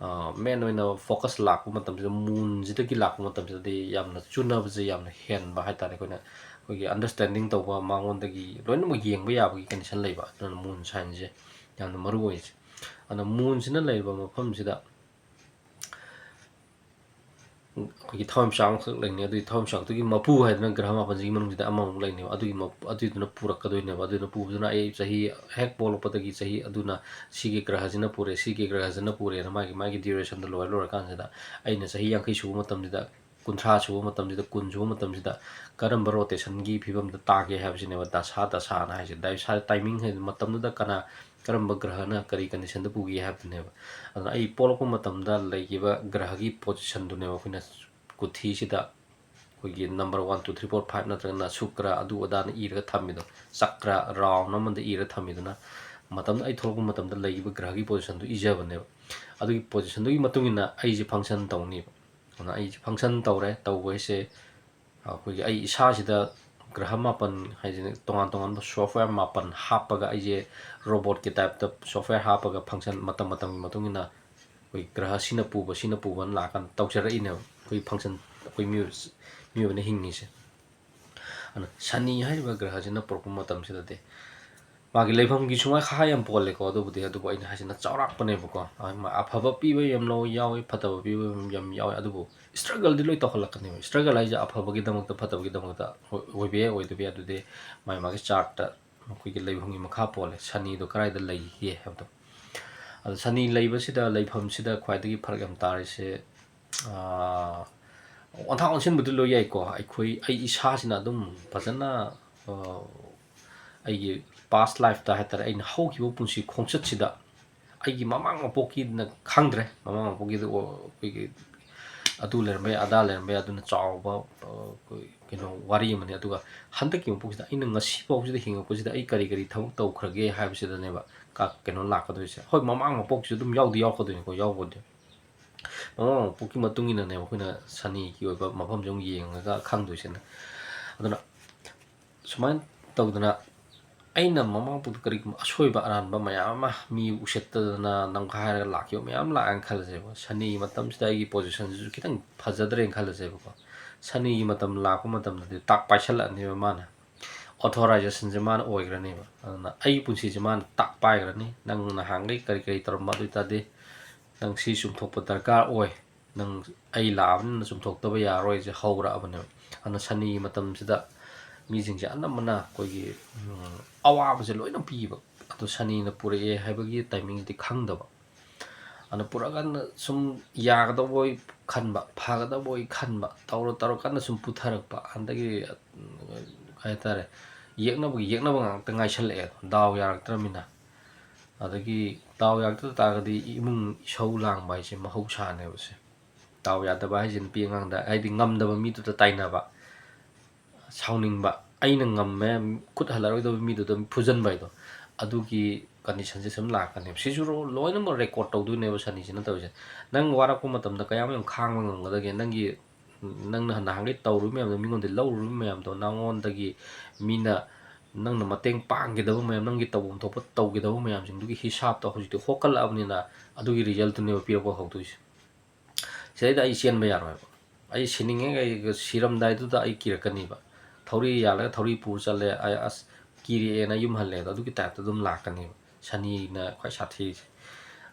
ꯑ, main ꯑꯣꯏꯅ focus ꯂꯥꯛꯄ ꯃꯇꯝꯁꯤꯗ, Moon ꯁꯤꯗꯒꯤ ꯂꯥꯛꯄ ꯃꯇꯝꯁꯤꯗꯗꯤ ꯌꯥꯝꯅ ꯆꯨꯅꯕꯁꯦ ꯌꯥꯝꯅ ꯍꯦꯟꯕ ꯍꯥꯏꯇꯥꯔꯦ꯫ ꯑꯩꯈꯣꯏꯅ, ꯑꯩꯈꯣꯏꯒꯤ understanding ꯇꯧꯕ, ꯃꯉꯣꯟꯗꯒꯤ ꯂꯣꯏꯅꯃꯛ ꯌꯦꯡꯕ ꯌꯥꯕꯒꯤ condition ꯂꯩꯕ꯫ ꯑꯗꯨꯅ Moon sign ꯁꯦ ꯌꯥꯝꯅ ꯃꯔꯨ ꯑꯣꯏꯔꯤꯁꯦ꯫ ꯑꯗꯨꯅ Moon ꯁꯤꯅ ꯂꯩꯔꯤꯕ ꯃꯐꯝꯁꯤꯗ ꯑꯩꯈꯣꯏꯒꯤ ꯊꯋꯥꯏꯃꯤꯆꯥꯛ ꯑꯃꯈꯛ ꯂꯩꯅꯤ꯫ ꯑꯗꯨꯒꯤ ꯊꯋꯥꯏꯃꯤꯆꯥꯛꯇꯨꯒꯤ ꯃꯄꯨ ꯍꯥꯏꯗꯅ ꯒ꯭ꯔꯍ ꯃꯥꯄꯟꯁꯤꯒꯤ ꯃꯅꯨꯡꯁꯤꯗ ꯑꯃꯃꯨꯛ ꯂꯩꯅꯦꯕ꯫ ꯑꯗꯨꯒꯤ ꯃ-, ꯑꯗꯨꯏꯗꯨꯅ ꯄꯨꯔꯛꯀꯗꯣꯏꯅꯦꯕ꯫ ꯑꯗꯨꯗꯨꯅ ꯄꯨꯕꯗꯨꯅ ꯑꯩ ꯆꯍꯤ ꯍꯦꯛ ꯄꯣꯛꯂꯛꯄꯗꯒꯤ ꯆꯍꯤ ꯑꯗꯨꯅ ꯁꯤꯒꯤ ꯒ꯭ꯔꯍꯁꯤꯅ ꯄꯨꯔꯦ, ꯁꯤꯒꯤ ꯒ꯭ꯔꯍꯁꯤꯅ ꯄꯨꯔꯦꯅ ꯃꯥꯒꯤ, ꯃꯥꯒꯤ duration ꯗꯣ ꯂꯣꯏꯔ, ꯂꯣꯏꯔꯀꯥꯟꯁꯤꯗ ꯑꯩꯅ ꯆꯍꯤ ꯌꯥꯡꯈꯩ ꯁꯨꯕ ꯃꯇꯝꯁꯤꯗ, ꯀꯨꯟꯊ꯭ꯔꯥ ꯁꯨꯕ ꯃꯇꯝꯁꯤꯗ, ꯀꯨꯟ ꯁꯨꯕ ꯃꯇꯝꯁꯤꯗ ꯀꯔꯝꯕ rotation ꯒꯤ ꯐꯤꯕꯝꯗ ꯇꯥꯒꯦ ꯍꯥꯏꯕꯁꯤꯅꯦꯕ ꯗꯁꯥ, ꯗꯁꯥꯅ ꯍꯥꯏꯁꯦ꯫ ꯗꯁꯥ timing ꯍꯥꯏꯗꯤ ꯃꯇꯝꯗꯨꯗ ꯀꯅꯥ, ꯀꯔꯝꯕ ꯒ꯭ꯔꯍꯅ ꯀꯔꯤ condition ꯗ ꯄꯨꯒꯦ ꯍꯥꯏꯕꯗꯨꯅꯦꯕ꯫ ꯑꯗꯨꯅ ꯑꯩ ꯄꯣꯛꯂꯛꯄ ꯃꯇꯝꯗ ꯂꯩꯈꯤꯕ ꯒ꯭ꯔꯍꯒꯤ position ꯗꯨꯅꯦꯕ ꯑꯩꯈꯣꯏꯅ ꯀꯨꯊꯤꯁꯤꯗ ꯑꯩꯈꯣꯏꯒꯤ number one, two, three, four, five ꯅꯠꯇ꯭ꯔꯒꯅ ꯁꯨꯀ꯭ꯔ ꯑꯗꯨ ꯑꯗꯥꯅ ꯏꯔꯒ ꯊꯝꯃꯤꯗꯣ, ꯆꯀ꯭ꯔ round ꯑꯃꯗ ꯏꯔꯒ ꯊꯝꯃꯤꯗꯨꯅ, ꯃꯇꯝꯗ ꯑꯩ ꯊꯣꯛꯂꯛꯄ ꯃꯇꯝꯗ ꯂꯩꯈꯤꯕ ꯒ꯭ꯔꯍꯒꯤ positionꯗꯨ ꯏꯖꯕꯅꯦꯕ꯫ ꯑꯗꯨꯒꯤ positionꯗꯨꯒꯤ ꯃꯇꯨꯡ ꯏꯟꯅ ꯑꯩꯁꯦ function ꯇꯧꯅꯤꯕ꯫ ꯑꯗꯨꯅ ꯑꯩꯁꯦ function ꯇꯧꯔꯦ, ꯇꯧꯕ ꯍꯥꯏꯁꯦ ꯑꯩꯈꯣꯏꯒꯤ ꯑꯩ ꯏꯁꯥꯁꯤꯗ ꯒ꯭ꯔꯍ ꯃꯥꯄꯟ ꯍꯥꯏꯁꯤꯅ ꯇꯣꯉꯥꯟ ꯇꯣꯉꯥꯟꯕ software ꯃꯥꯄꯟ ꯍꯥꯞꯄꯒ, ꯑꯩꯁꯦ robotꯀꯤ typeꯇ software ꯍꯥꯞꯄꯒ function ꯃꯇꯝ ꯃꯇꯝꯒꯤ ꯃꯇꯨꯡ ꯏꯟꯅ ꯑꯩꯈꯣꯏ ꯒ꯭ꯔꯍ ꯁꯤꯅ ꯄꯨꯕ, ꯁꯤꯅ ꯄꯨꯕꯅ ꯂꯥꯛꯑꯀꯥꯟꯗ ꯇꯧꯖꯔꯛꯏꯅꯦꯕ꯫ ꯑꯩꯈꯣꯏ function, ꯑꯩꯈꯣꯏ ꯃꯤꯑꯣꯏ-, ꯃꯤꯑꯣꯏꯕꯅ ꯍꯤꯡꯉꯤꯁꯦ꯫ ꯑꯗꯨꯅ ꯁꯅꯤ ꯍꯥꯏꯔꯤꯕ ꯒ꯭ꯔꯍꯁꯤꯅ ꯄꯨꯔꯛꯄ ꯃꯇꯝꯁꯤꯗꯗꯤ ꯃꯥꯒꯤ ꯂꯩꯐꯝꯒꯤ ꯁꯨꯃꯥꯏ ꯈꯥ ꯌꯥꯝ ꯄꯣꯜꯂꯦꯀꯣ꯫ ꯑꯗꯨꯕꯨꯗꯤ, ꯑꯗꯨꯕꯨ ꯑꯩꯅ ꯍꯥꯏꯁꯤꯅ ꯆꯥꯎꯔꯥꯛꯄꯅꯦꯕꯀꯣ꯫ ꯑꯐꯕ ꯄꯤꯕ ꯌꯥꯝ ꯂꯧ-, ꯌꯥꯎꯏ, ꯐꯠꯇꯕ ꯄꯤꯕ ꯌꯥꯝ ꯌꯥꯎꯏ꯫ ꯑꯗꯨꯕꯨ struggleꯗꯤ ꯂꯣꯏ ꯇꯧꯍꯜꯂꯛꯀꯅꯦꯕ꯫ Struggle ꯍꯥꯏꯁꯦ ꯑꯐꯕꯒꯤꯗꯃꯛꯇ, ꯐꯠꯇꯕꯒꯤꯗꯃꯛꯇ ꯑꯣꯏ-, ꯑꯣꯏꯕ ꯌꯥꯏ, ꯑꯣꯏꯗꯕ ꯌꯥꯏ꯫ ꯑꯗꯨꯗꯤ ꯃꯥꯒꯤ ꯃꯥꯒꯤ chartꯇ ꯃꯈꯣꯏꯒꯤ ꯂꯩꯐꯝꯒꯤ ꯃꯈꯥ ꯄꯣꯜꯂꯦ, ꯁꯅꯤꯗꯣ ꯀꯗꯥꯏꯗ ꯂꯩꯒꯦ ꯍꯥꯏꯕꯗꯣ꯫ ꯑꯗꯣ ꯁꯅꯤ ꯂꯩꯕꯁꯤꯗ, ꯂꯩꯐꯝꯁꯤꯗ ꯈ꯭ꯋꯥꯏꯗꯒꯤ ꯐꯔꯛ ꯌꯥꯝ ꯇꯥꯔꯤꯁꯦ, ꯑꯥ, ꯑꯣꯟꯊꯥ ꯑꯣꯟꯁꯤꯟꯕꯗꯤ ꯂꯣꯏ ꯌꯥꯏꯀꯣ꯫ ꯑꯩꯈꯣꯏ, ꯑꯩ ꯏꯁꯥꯁꯤꯅ ꯑꯗꯨꯝ ꯐꯖꯅ, ꯑꯥ, ꯑꯩꯒꯤ past lifeꯇ ꯍꯥꯏꯇꯥꯔꯦ, ꯑꯩꯅ ꯍꯧꯈꯤꯕ ꯄꯨꯟꯁꯤ ꯈꯣꯡꯆꯠꯁꯤꯗ ꯑꯩꯒꯤ ꯃꯃꯥꯡ ꯃꯄꯣꯛꯀꯤꯅ ꯈꯪꯗ꯭ꯔꯦ, ꯃꯃꯥꯡ ꯃꯄꯣꯛꯀꯤꯗ ꯑꯣ-, ꯑꯩꯈꯣꯏꯒꯤ ꯑꯗꯨ ꯂꯩꯔꯝꯕ ꯌꯥꯏ, ꯑꯗꯥ ꯂꯩꯔꯝꯕ ꯌꯥꯏ, ꯑꯗꯨꯅ ꯆꯥꯎꯕ, ꯑ, ꯑꯩꯈꯣꯏ ꯀꯩꯅꯣ ꯋꯥꯔꯤ ꯑꯃꯅꯤ꯫ ꯑꯗꯨꯒ ꯍꯟꯗꯛꯀꯤ ꯃꯄꯣꯛꯁꯤꯗ, ꯑꯩꯅ ꯉꯁꯤ ꯐꯥꯎꯁꯤꯗ ꯍꯤꯡꯉꯛꯄꯁꯤꯗ ꯑꯩ ꯀꯔꯤ ꯀꯔꯤ ꯊꯕꯛ ꯇꯧꯈ꯭ꯔꯒꯦ ꯍꯥꯏꯕꯁꯤꯗꯅꯦꯕ ꯀ-, ꯀꯩꯅꯣ ꯂꯥꯛꯀꯗꯣꯏꯁꯦ꯫ ꯍꯣꯏ, ꯃꯃꯥꯡ ꯃꯄꯣꯛꯁꯨ ꯑꯗꯨꯝ ꯌꯥꯎꯗꯤ ꯌꯥꯎꯔꯛꯀꯗꯣꯏꯅꯤꯀꯣ, ꯌꯥꯎꯕꯗꯤ꯫ ꯃꯃꯥꯡ ꯃꯄꯣꯛꯀꯤ ꯃꯇꯨꯡ ꯏꯟꯅꯅꯦꯕ ꯑꯩꯈꯣꯏꯅ ꯁꯅꯤꯒꯤ ꯑꯣꯏꯕ ꯃꯐꯝꯁꯦ ꯑꯃꯨꯛ ꯌꯦꯡꯉꯒ ꯈꯪꯗꯣꯏꯁꯤꯅ꯫ ꯑꯗꯨꯅ ꯁꯨꯃꯥꯏꯅ ꯇꯧꯗꯅ ꯑꯩꯅ ꯃꯃꯥꯡ ꯃꯄꯣꯛꯇ ꯀꯔꯤꯒꯨꯝꯕ ꯑꯁꯣꯏꯕ ꯑꯔꯥꯟꯕ ꯃꯌꯥꯝ ꯑꯃ, ꯃꯤ ꯎꯁꯤꯠꯇꯗꯅ ꯅꯝꯈꯥꯏꯔꯒ ꯂꯥꯛꯈꯤꯕ ꯃꯌꯥꯝ ꯂꯥꯛꯑꯦꯅ ꯈꯜꯂꯁꯦꯕ꯫ ꯁꯅꯤꯒꯤ ꯃꯇꯝꯁꯤꯗ ꯑꯩꯒꯤ positionꯁꯤꯁꯨ ꯈꯤꯇꯪ ꯐꯖꯗ꯭ꯔꯦꯅ ꯈꯜꯂꯁꯦꯕꯀꯣ꯫ ꯁꯅꯤꯒꯤ ꯃꯇꯝ ꯂꯥꯛꯄ ꯃꯇꯝꯗꯗꯤ ꯇꯥꯛ ꯄꯥꯏꯁꯜꯂꯛꯑꯅꯦꯕ ꯃꯥꯅ꯫ Authorizationꯁꯦ ꯃꯥꯅ ꯑꯣꯏꯈ꯭ꯔꯅꯦꯕ꯫ ꯑꯗꯨꯅ ꯑꯩꯒꯤ ꯄꯨꯟꯁꯤꯁꯦ ꯃꯥꯅ ꯇꯥꯛ ꯄꯥꯏꯈ꯭ꯔꯅꯤ꯫ ꯅꯪ ꯅꯍꯥꯟꯈꯩ ꯀꯔꯤ ꯀꯔꯤ ꯇꯧꯔꯝꯕ, ꯑꯗꯨ ꯑꯣꯏ ꯇꯥꯔꯗꯤ ꯅꯪ ꯁꯤ ꯆꯨꯝꯊꯣꯛꯄ ꯗꯔꯀꯥꯔ ꯑꯣꯏ, ꯅꯪ, ꯑꯩ ꯂꯥꯛꯑꯕꯅꯤꯅ ꯆꯨꯝꯊꯣꯛꯇꯕ ꯌꯥꯔꯣꯏꯁꯦ ꯍꯧꯔꯛꯑꯕꯅꯦꯕ꯫ ꯑꯗꯨꯅ ꯁꯅꯤꯒꯤ ꯃꯇꯝꯁꯤꯗ ꯃꯤꯁꯤꯡꯁꯦ ꯑꯅꯝꯕꯅ ꯑꯩꯈꯣꯏꯒꯤ, ꯎꯝ, ꯑꯋꯥꯕꯁꯦ ꯂꯣꯏꯅ ꯄꯤꯕ꯫ ꯑꯗꯣ ꯁꯅꯤꯅ ꯄꯨꯔꯛꯑꯦ ꯍꯥꯏꯕꯒꯤ timingꯗꯤ ꯈꯪꯗꯕ꯫ ꯑꯗꯨꯅ ꯄꯨꯔꯛꯑꯀꯥꯟꯗ ꯁꯨꯝ ꯌꯥꯒꯗꯧꯕ ꯑꯣꯏ ꯈꯟꯕ, ꯐꯒꯗꯧꯕ ꯑꯣꯏ ꯈꯟꯕ, ꯇꯧꯔ ꯇꯧꯔꯀꯥꯟꯗ ꯁꯨꯝ ꯄꯨꯊꯔꯛꯄ꯫ ꯍꯟꯗꯛꯀꯤ, ꯎꯝ, ꯀꯩ ꯍꯥꯏꯇꯥꯔꯦ, ꯌꯦꯛꯅꯕꯒꯤ ꯌꯦꯛꯅꯕ ꯉꯥꯛꯇ ꯉꯥꯏꯁꯜꯂꯛꯑꯦ, ꯗꯥꯎ ꯌꯥꯔꯛꯇ꯭ꯔꯃꯤꯅ꯫ ꯑꯗꯒꯤ ꯗꯥꯎ ꯌꯥꯔꯛꯇ ꯇꯥꯔꯒꯗꯤ ꯏꯃꯨꯡ ꯏꯁꯧ ꯂꯥꯡꯕ ꯍꯥꯏꯁꯦ ꯃꯍꯧꯁꯥꯅꯦꯕ ꯁꯦ꯫ ꯗꯥꯎ ꯌꯥꯗꯕ ꯍꯥꯏꯁꯦ ꯅꯨꯄꯤ ꯑꯉꯥꯡꯗ, ꯍꯥꯏꯗꯤ ꯉꯝꯗꯕ ꯃꯤꯗꯨꯗ ꯇꯥꯏꯅꯕ, ꯁꯥꯎꯅꯤꯡꯕ, ꯑꯩꯅ ꯉꯝꯃꯦ, ꯈꯨꯠ ꯍꯜꯂꯔꯣꯏꯗꯕ ꯃꯤꯗꯨꯗ ꯐꯨꯖꯟꯕ ꯍꯥꯏꯗꯣ, ꯑꯗꯨꯒꯤ ꯀꯟꯗꯤꯁꯟꯁꯦ ꯁꯨꯝ ꯂꯥꯛꯀꯅꯦꯕ꯫ ꯁꯤꯁꯨ ꯂꯣꯏꯅꯃꯛ ꯔꯦꯀꯣꯔꯠ ꯇꯧꯗꯣꯏꯅꯦꯕ ꯁꯅꯤꯁꯤꯅ ꯇꯧꯔꯤꯁꯦ꯫ ꯅꯪ ꯋꯥꯔꯛꯄ ꯃꯇꯝꯗ ꯀꯌꯥꯝ ꯌꯥꯝ ꯈꯥꯡꯕ ꯉꯝꯒꯗꯒꯦ? ꯅꯪꯒꯤ, ꯅꯪꯅ ꯅꯍꯥꯟꯈꯩ ꯇꯧꯔꯨꯕ ꯃꯌꯥꯝꯗꯣ, ꯃꯤꯉꯣꯟꯗ ꯂꯧꯔꯨꯕ ꯃꯌꯥꯝꯗꯣ, ꯅꯉꯣꯟꯗꯒꯤ ꯃꯤꯅ, ꯅꯪꯅ ꯃꯇꯦꯡ ꯄꯥꯡꯈꯤꯗꯕ ꯃꯌꯥꯝ, ꯅꯪꯒꯤ ꯇꯧꯐꯝ ꯊꯣꯛꯄ ꯇꯧꯈꯤꯗꯕ ꯃꯌꯥꯝꯁꯤꯡꯗꯨꯒꯤ ꯍꯤꯁꯥꯞꯇꯣ ꯍꯧꯖꯤꯛꯇꯤ ꯍꯣꯠꯀꯠꯂꯛꯑꯕꯅꯤꯅ, ꯑꯗꯨꯒꯤ ꯔꯤꯖꯜꯇꯨꯅꯦꯕ ꯄꯤꯔꯛꯄ ꯍꯧꯗꯣꯏꯁꯦ꯫ ꯁꯤꯗꯩꯗ ꯑꯩ ꯆꯦꯟꯕ ꯌꯥꯔꯣꯏꯕ꯫ ꯑꯩ ꯁꯤꯅꯤꯡꯉꯦ, ꯑꯩ ꯁꯤꯔꯝꯗꯥꯏꯗꯨꯗ ꯑꯩ ꯀꯤꯔꯛꯀꯅꯤꯕ꯫ ꯊꯧꯔꯤ ꯌꯥꯜꯂꯒ ꯊꯧꯔꯤ ꯄꯨꯔ ꯆꯠꯂꯦ, ꯑꯩ ꯑꯁ ꯀꯤꯔꯛꯑꯦꯅ ꯌꯨꯝ ꯍꯜꯂꯦ ꯑꯗꯣ, ꯑꯗꯨꯒꯤ ꯇꯥꯏꯞꯇ ꯑꯗꯨꯝ ꯂꯥꯛꯀꯅꯤꯕ꯫ ꯁꯅꯤꯅ ꯈ꯭ꯋꯥꯏ ꯁꯥꯊꯤꯔꯤꯁꯦ꯫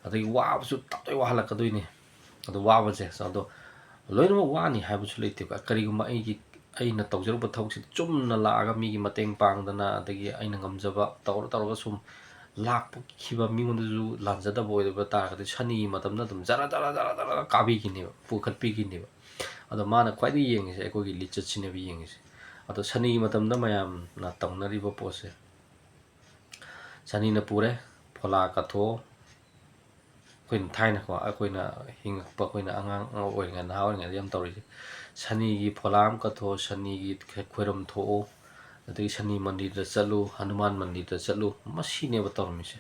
ꯑꯗꯒꯤ ꯋꯥꯕꯁꯨ ꯇꯞꯇꯣꯏ ꯋꯥꯍꯜꯂꯛꯀꯗꯣꯏꯅꯤ꯫ ꯑꯗꯣ ꯋꯥꯕꯁꯦ, ꯑꯗꯣ ꯂꯣꯏꯅꯃꯛ ꯋꯥꯅꯤ ꯍꯥꯏꯕꯁꯨ ꯂꯩꯇꯦꯕ꯫ ꯀꯔꯤꯒꯨꯝꯕ ꯑꯩꯒꯤ, ꯑꯩꯅ ꯇꯧꯖꯔꯨꯕ ꯊꯕꯛꯁꯤ ꯆꯨꯝꯅ ꯂꯥꯛꯑꯒ ꯃꯤꯒꯤ ꯃꯇꯦꯡ ꯄꯥꯡꯗꯅ, ꯑꯗꯒꯤ ꯑꯩꯅ ꯉꯝꯖꯕ ꯇꯧꯔ ꯇꯧꯔꯒ ꯁꯨꯝ ꯂꯥꯛꯈꯤꯕ, ꯃꯤꯉꯣꯟꯗꯁꯨ ꯂꯥꯟꯖꯗꯕ ꯑꯣꯏꯕ ꯇꯥꯔꯒꯗꯤ, ꯁꯅꯤꯒꯤ ꯃꯇꯝꯗ ꯑꯗꯨꯝ ꯖꯔ ꯖꯔ ꯖꯔ ꯖꯔ ꯀꯥꯕꯤꯈꯤꯅꯦꯕ, ꯄꯨꯈꯠꯄꯤꯈꯤꯅꯦꯕ꯫ ꯑꯗꯣ ꯃꯥꯅ ꯈ꯭ꯋꯥꯏꯗꯒꯤ ꯌꯦꯡꯉꯤꯁꯦ ꯑꯩꯈꯣꯏꯒꯤ ꯂꯤꯆꯠꯁꯤꯅꯦꯕ ꯌꯦꯡꯉꯤꯁꯦ꯫ ꯑꯗꯣ ꯁꯅꯤꯒꯤ ꯃꯇꯝꯗ ꯃꯌꯥꯝꯅ ꯇꯧꯅꯔꯤꯕ ꯄꯣꯠꯁꯦ, ꯁꯅꯤꯅ ꯄꯨꯔꯦ, ꯐꯣꯂꯥ ꯀꯠꯊꯣꯛꯑꯣ꯫ ꯑꯩꯈꯣꯏꯅ ꯊꯥꯏꯅꯀꯣ, ꯑꯩꯈꯣꯏꯅ ꯍꯤꯡꯉꯛꯄ, ꯑꯩꯈꯣꯏꯅ ꯑꯉꯥꯡ ꯑꯣꯏꯔꯤꯉꯩ, ꯅꯍꯥ ꯑꯣꯏꯔꯤꯉꯩꯗ ꯌꯥꯝ ꯇꯧꯔꯤꯁꯦ, ꯁꯅꯤꯒꯤ ꯐꯣꯂꯥ ꯑꯃ ꯀꯠꯊꯣꯛꯑꯣ, ꯁꯅꯤꯒꯤ ꯈꯣꯏꯔꯝ ꯊꯣꯛꯑꯣ, ꯑꯗꯒꯤ ꯁꯅꯤ ꯃꯟꯗꯤꯔꯗ ꯆꯠꯂꯨ, ꯍꯅꯨꯃꯥꯟ ꯃꯟꯗꯤꯔꯗ ꯆꯠꯂꯨ, ꯃꯁꯤꯅꯦꯕ ꯇꯧꯔꯝꯃꯤꯁꯦ꯫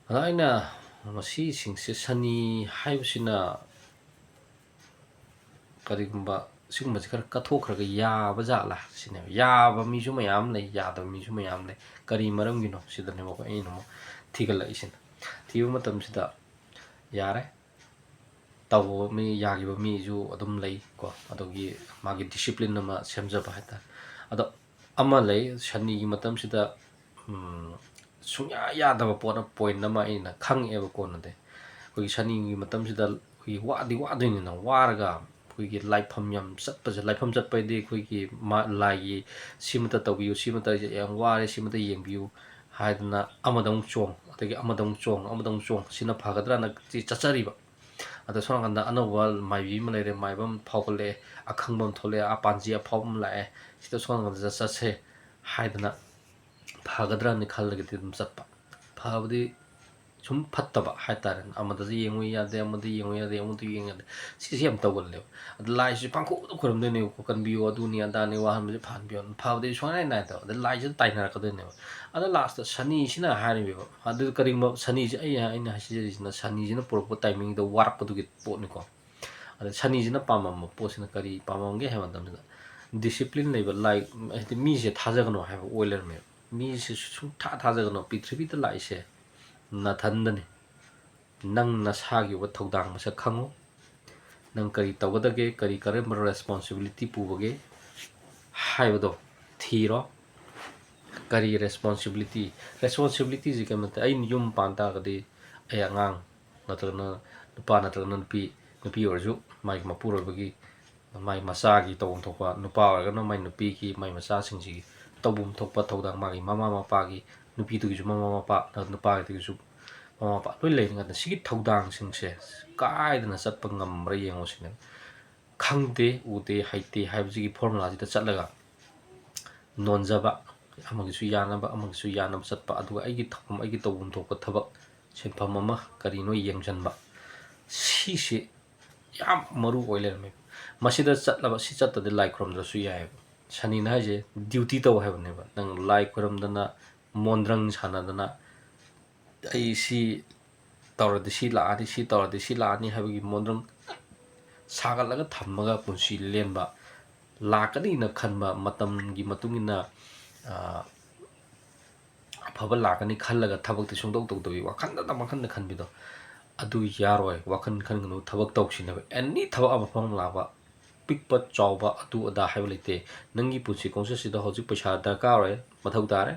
ꯑꯗ ꯑꯩꯅ ꯃꯁꯤꯁꯤꯡꯁꯦ, ꯁꯅꯤ ꯍꯥꯏꯕꯁꯤꯅ ꯀꯔꯤꯒꯨꯝꯕ ꯁꯤꯒꯨꯝꯕꯁꯦ ꯈꯔ ꯀꯠꯊꯣꯛꯈ꯭ꯔꯒ ꯌꯥꯕ ꯖꯥꯠꯂꯥ ꯁꯤꯅꯦꯕ꯫ ꯌꯥꯕ ꯃꯤꯁꯨ ꯃꯌꯥꯝ ꯂꯩ, ꯌꯥꯗꯕ ꯃꯤꯁꯨ ꯃꯌꯥꯝ ꯂꯩ꯫ ꯀꯔꯤ ꯃꯔꯝꯒꯤꯅꯣ ꯁꯤꯗꯅꯦꯕ ꯑꯩꯈꯣꯏ, ꯑꯩꯅ ꯑꯃꯨꯛ ꯊꯤꯒꯠꯂꯛꯏꯁꯤꯅ꯫ ꯊꯤꯕ ꯃꯇꯝꯁꯤꯗ ꯌꯥꯔꯦ, ꯇꯧꯕ ꯃꯤ, ꯌꯥꯈꯤꯕ ꯃꯤꯁꯨ ꯑꯗꯨꯝ ꯂꯩ ꯀꯣ, ꯑꯗꯨꯒꯤ ꯃꯥꯒꯤ ꯗꯤꯁꯤꯄ꯭ꯂꯤꯟ ꯑꯃ ꯁꯦꯝꯖꯕ ꯍꯥꯏꯇꯥꯔꯦ꯫ ꯑꯗꯣ ꯑꯃ ꯂꯩ, ꯁꯅꯤꯒꯤ ꯃꯇꯝꯁꯤꯗ, ꯎꯝ, ꯁꯨꯡꯌꯥ ꯌꯥꯗꯕ ꯄꯣꯠ ꯑꯃ, ꯄꯣꯏꯟ ꯑꯃ ꯑꯩꯅ ꯈꯪꯉꯛꯑꯦꯕ ꯀꯣꯟꯅꯗꯤ꯫ ꯑꯩꯈꯣꯏꯒꯤ ꯁꯅꯤꯒꯤ ꯃꯇꯝꯁꯤꯗ ꯑꯩꯈꯣꯏꯒꯤ ꯋꯥꯗꯤ ꯋꯥꯗꯣꯏꯅꯤꯅ, ꯋꯥꯔꯒ ꯑꯩꯈꯣꯏꯒꯤ ꯂꯥꯏꯐꯝ ꯌꯥꯝ ꯆꯠꯄꯁꯦ, ꯂꯥꯏꯐꯝ ꯆꯠꯄ ꯍꯥꯏꯗꯤ ꯑꯩꯈꯣꯏꯒꯤ ꯃꯥ-, ꯂꯥꯏꯒꯤ ꯁꯤꯃꯇ ꯇꯧꯕꯤꯌꯨ, ꯁꯤꯃꯇ, ꯑꯩꯁꯦ ꯌꯥꯝ ꯋꯥꯔꯦ, ꯁꯤꯃꯇ ꯌꯦꯡꯕꯤꯌꯨ ꯍꯥꯏꯗꯅ ꯑꯃꯗ ꯑꯃꯨꯛ ꯆꯣꯡ, ꯑꯗꯒꯤ ꯑꯃꯗ ꯑꯃꯨꯛ ꯆꯣꯡ, ꯑꯃꯗ ꯑꯃꯨꯛ ꯆꯣꯡ, ꯁꯤꯅ ꯐꯒꯗ꯭ꯔꯥꯅ ꯆꯤ-, ꯆꯠꯆꯔꯤꯕ꯫ ꯑꯗꯣ ꯁꯣꯝ ꯅꯥꯀꯟꯗ ꯑꯅꯧꯕ ꯃꯥꯏꯕꯤ ꯑꯃ ꯂꯩꯔꯦ, ꯃꯥꯏꯕ ꯑꯃ ꯐꯥꯎꯒꯠꯂꯛꯑꯦ, ꯑꯈꯪꯕ ꯑꯃ ꯊꯣꯛꯂꯛꯑꯦ, ꯑꯥ ꯄꯥꯟꯖꯤ ꯑꯐꯥꯎꯕ ꯑꯃ ꯂꯥꯛꯑꯦ, ꯁꯤꯗ ꯁꯣꯝ ꯅꯥꯀꯟꯗ ꯆꯠꯁꯦ ꯍꯥꯏꯗꯅ ꯐꯒꯗ꯭ꯔꯥꯅ ꯈꯜꯂꯒꯗꯤ ꯑꯗꯨꯝ ꯆꯠꯄ꯫ ꯐꯕꯗꯤ ꯁꯨꯝ ꯐꯠꯇꯕ ꯍꯥꯏꯇꯥꯔꯦꯅꯦ꯫ ꯑꯃꯗꯁꯨ ꯌꯦꯡꯉꯨ ꯌꯥꯗꯦ, ꯑꯃꯗ ꯌꯦꯡꯉꯨ ꯌꯥꯗꯦ, ꯑꯃꯗ ꯌꯦꯡꯉꯨ ꯌꯥꯗꯦ, ꯁꯤꯁꯦ ꯌꯥꯝ ꯇꯧꯒꯜꯂꯦꯕ꯫ ꯑꯗ ꯂꯥꯏꯁꯤꯁꯨ ꯄꯪꯈꯨꯗ ꯈꯨꯔꯨꯝꯗꯣꯏꯅꯦꯕꯀꯣ, "ꯀꯟꯕꯤꯌꯨ, ꯑꯗꯨꯅꯤ ꯑꯗꯥꯅꯤ, ꯋꯥꯍꯟꯕꯁꯦ ꯐꯍꯟꯕꯤꯌꯨ", ꯐꯕꯗꯤ ꯁꯨꯡꯅꯥꯏ ꯅꯥꯏꯗꯕ꯫ ꯑꯗ ꯂꯥꯏꯁꯤꯗ ꯇꯥꯏꯅꯔꯛꯀꯗꯣꯏꯅꯦꯕ꯫ ꯑꯗ ꯂꯥꯁꯇ ꯁꯅꯤꯁꯤꯅ ꯍꯥꯏꯔꯤꯕ, ꯑꯗꯨ ꯀꯔꯤꯒꯨꯝꯕ ꯁꯅꯤꯁꯤ, ꯑꯩ, ꯑꯩꯅ ꯍꯥꯏꯖꯔꯤꯁꯤꯅ ꯁꯅꯤꯁꯤꯅ ꯄꯨꯔꯛꯄ ꯇꯥꯏꯃꯤꯡꯗ ꯋꯥꯔꯛꯄꯗꯨꯒꯤ ꯄꯣꯠꯅꯤꯀꯣ꯫ ꯑꯗ ꯁꯅꯤꯁꯤꯅ ꯄꯥꯝꯃꯝꯕ ꯄꯣꯠꯁꯤꯅ ꯀꯔꯤ ꯄꯥꯝꯃꯝꯒꯦ ꯍꯥꯏꯕ ꯃꯇꯝꯁꯤꯗ, ꯗꯤꯁꯤꯄ꯭ꯂꯤꯟ ꯂꯩꯕ ꯂꯥꯏ, ꯍꯥꯏꯗꯤ ꯃꯤꯁꯦ ꯊꯥꯖꯒꯅꯣ ꯍꯥꯏꯕ ꯑꯣꯏ ꯂꯩꯔꯝꯃꯦꯕ꯫ ꯃꯤꯁꯦ ꯁꯨꯡꯊꯥ ꯊꯥꯖꯒꯅꯣ, ꯄ꯭ꯔꯤꯊꯤꯕꯤꯗ ꯂꯥꯛꯏꯁꯦ ꯅꯥꯊꯟꯗꯅꯤ꯫ ꯅꯪ ꯅꯁꯥꯒꯤ ꯑꯣꯏꯕ ꯊꯧꯗꯥꯡ ꯃꯁꯛ ꯈꯪꯉꯨ꯫ ꯅꯪ ꯀꯔꯤ ꯇꯧꯒꯗꯒꯦ, ꯀꯔꯤ, ꯀꯔꯝꯕ ꯔꯦꯁꯄꯣꯟꯁꯤꯕꯤꯂꯤꯇꯤ ꯄꯨꯕꯒꯦ ꯍꯥꯏꯕꯗꯣ ꯊꯤꯔꯣ꯫ ꯀꯔꯤ ꯔꯦꯁꯄꯣꯟꯁꯤꯕꯤꯂꯤꯇꯤ? ꯔꯦꯁꯄꯣꯟꯁꯤꯕꯤꯂꯤꯇꯤꯁꯤ ꯀꯔꯤꯝ ꯅꯠꯇꯦ꯫ ꯑꯩꯅ ꯌꯨꯝ ꯄꯥꯟ ꯇꯥꯔꯒꯗꯤ ꯑꯩ ꯑꯉꯥꯡ ꯅꯠꯇ꯭ꯔꯒꯅ ꯅꯨꯄꯥ ꯅꯠꯇ꯭ꯔꯒꯅ ꯅꯨꯄꯤ, ꯅꯨꯄꯤ ꯑꯣꯏꯔꯁꯨ ꯃꯥꯒꯤ ꯃꯄꯨꯔꯣꯏꯕꯒꯤ, ꯃꯥꯒꯤ ꯃꯆꯥꯒꯤ ꯇꯧꯐꯝ ꯊꯣꯛꯄ, ꯅꯨꯄꯥ ꯑꯣꯏꯔꯒꯅ ꯃꯥꯒꯤ ꯅꯨꯄꯤꯒꯤ, ꯃꯥꯒꯤ ꯃꯆꯥꯁꯤꯡꯁꯤꯒꯤ ꯇꯧꯐꯝ ꯊꯣꯛꯄ ꯊꯧꯗꯥꯡ, ꯃꯥꯒꯤ ꯃꯃꯥ ꯃꯄꯥꯒꯤ, ꯅꯨꯄꯤꯗꯨꯒꯤꯁꯨ ꯃꯃꯥ ꯃꯄꯥ, ꯅꯨꯄꯥꯒꯤꯗꯨꯒꯤꯁꯨ ꯃꯃꯥ ꯃꯄꯥ ꯂꯣꯏ ꯂꯩꯔꯤꯉꯩꯗ ꯁꯤꯒꯤ ꯊꯧꯗꯥꯡꯁꯤꯡꯁꯦ ꯀꯥꯏꯗꯅ ꯆꯠꯄ ꯉꯝꯕ꯭ꯔꯥ ꯌꯦꯡꯉꯣ ꯁꯤꯅꯦ꯫ ꯈꯪꯗꯦ, ꯎꯗꯦ, ꯍꯩꯇꯦ ꯍꯥꯏꯕꯁꯤꯒꯤ ꯐꯣꯔꯃꯨꯂꯥꯁꯤꯗ ꯆꯠꯂꯒ ꯅꯣꯟꯖꯕ, ꯑꯃꯒꯤꯁꯨ ꯌꯥꯅꯕ, ꯑꯃꯒꯤꯁꯨ ꯌꯥꯅꯕ ꯆꯠꯄ, ꯑꯗꯨꯒ ꯑꯩꯒꯤ ꯊꯧꯐꯝ, ꯑꯩꯒꯤ ꯇꯧꯐꯝ ꯊꯣꯛꯄ ꯊꯕꯛ, ꯁꯤꯟꯐꯝ ꯑꯃ ꯀꯔꯤꯅꯣ ꯌꯦꯡꯁꯤꯟꯕ, ꯁꯤꯁꯤ ꯌꯥꯝ ꯃꯔꯨ ꯑꯣꯏ ꯂꯩꯔꯝꯃꯦ꯫ ꯃꯁꯤꯗ ꯆꯠꯂꯕ, ꯁꯤ ꯆꯠꯇꯗꯤ ꯂꯥꯏ ꯈꯨꯔꯨꯝꯗ꯭ꯔꯁꯨ ꯌꯥꯏꯑꯕ꯫ ꯁꯅꯤꯅ ꯍꯥꯏꯁꯦ ꯗ꯭ꯌꯨꯇꯤ ꯇꯧ ꯍꯥꯏꯕꯅꯦꯕ꯫ ꯅꯪ ꯂꯥꯏ ꯈꯨꯔꯨꯝꯗꯅ, ꯃꯣꯟꯗ꯭ꯔꯪ ꯁꯥꯟꯅꯗꯅ, "ꯑꯩ ꯁꯤ ꯇꯧꯔꯗꯤ ꯁꯤ ꯂꯥꯛꯑꯅꯤ, ꯁꯤ ꯇꯧꯔꯗꯤ ꯁꯤ ꯂꯥꯛꯑꯅꯤ" ꯍꯥꯏꯕꯒꯤ ꯃꯣꯟꯗ꯭ꯔꯪ ꯁꯥꯒꯠꯂꯒ ꯊꯝꯃꯒ ꯄꯨꯟꯁꯤ ꯂꯦꯟꯕ, ꯂꯥꯛꯀꯅꯤꯅ ꯈꯟꯕ, ꯃꯇꯝꯒꯤ ꯃꯇꯨꯡ ꯏꯟꯅ, ꯑ, ꯑꯐꯕ ꯂꯥꯛꯀꯅꯤ ꯈꯜꯂꯒ ꯊꯕꯛꯇꯤ ꯁꯨꯡꯇꯧ ꯇꯧꯗꯕꯤ, ꯋꯥꯈꯟꯗ ꯋꯥꯈꯟꯗ ꯈꯟꯕꯤꯗꯣ, ꯑꯗꯨ ꯌꯥꯔꯣꯏ꯫ ꯋꯥꯈꯜ ꯈꯟꯒꯅꯨ, ꯊꯕꯛ ꯇꯧꯁꯤꯟꯅꯕ꯫ ꯑꯦꯅꯤ ꯊꯕꯛ ꯑꯃ ꯐꯝ ꯂꯥꯛꯄ, ꯄꯤꯛꯄ ꯆꯥꯎꯕ ꯑꯗꯨ ꯑꯗꯥ ꯍꯥꯏꯕ ꯂꯩꯇꯦ꯫ ꯅꯪꯒꯤ ꯄꯨꯟꯁꯤ ꯈꯣꯡꯆꯠꯁꯤꯗ ꯍꯧꯖꯤꯛ ꯄꯩꯁꯥ ꯗꯔꯀꯥꯔ ꯑꯣꯏ, ꯃꯊꯧ ꯇꯥꯔꯦ,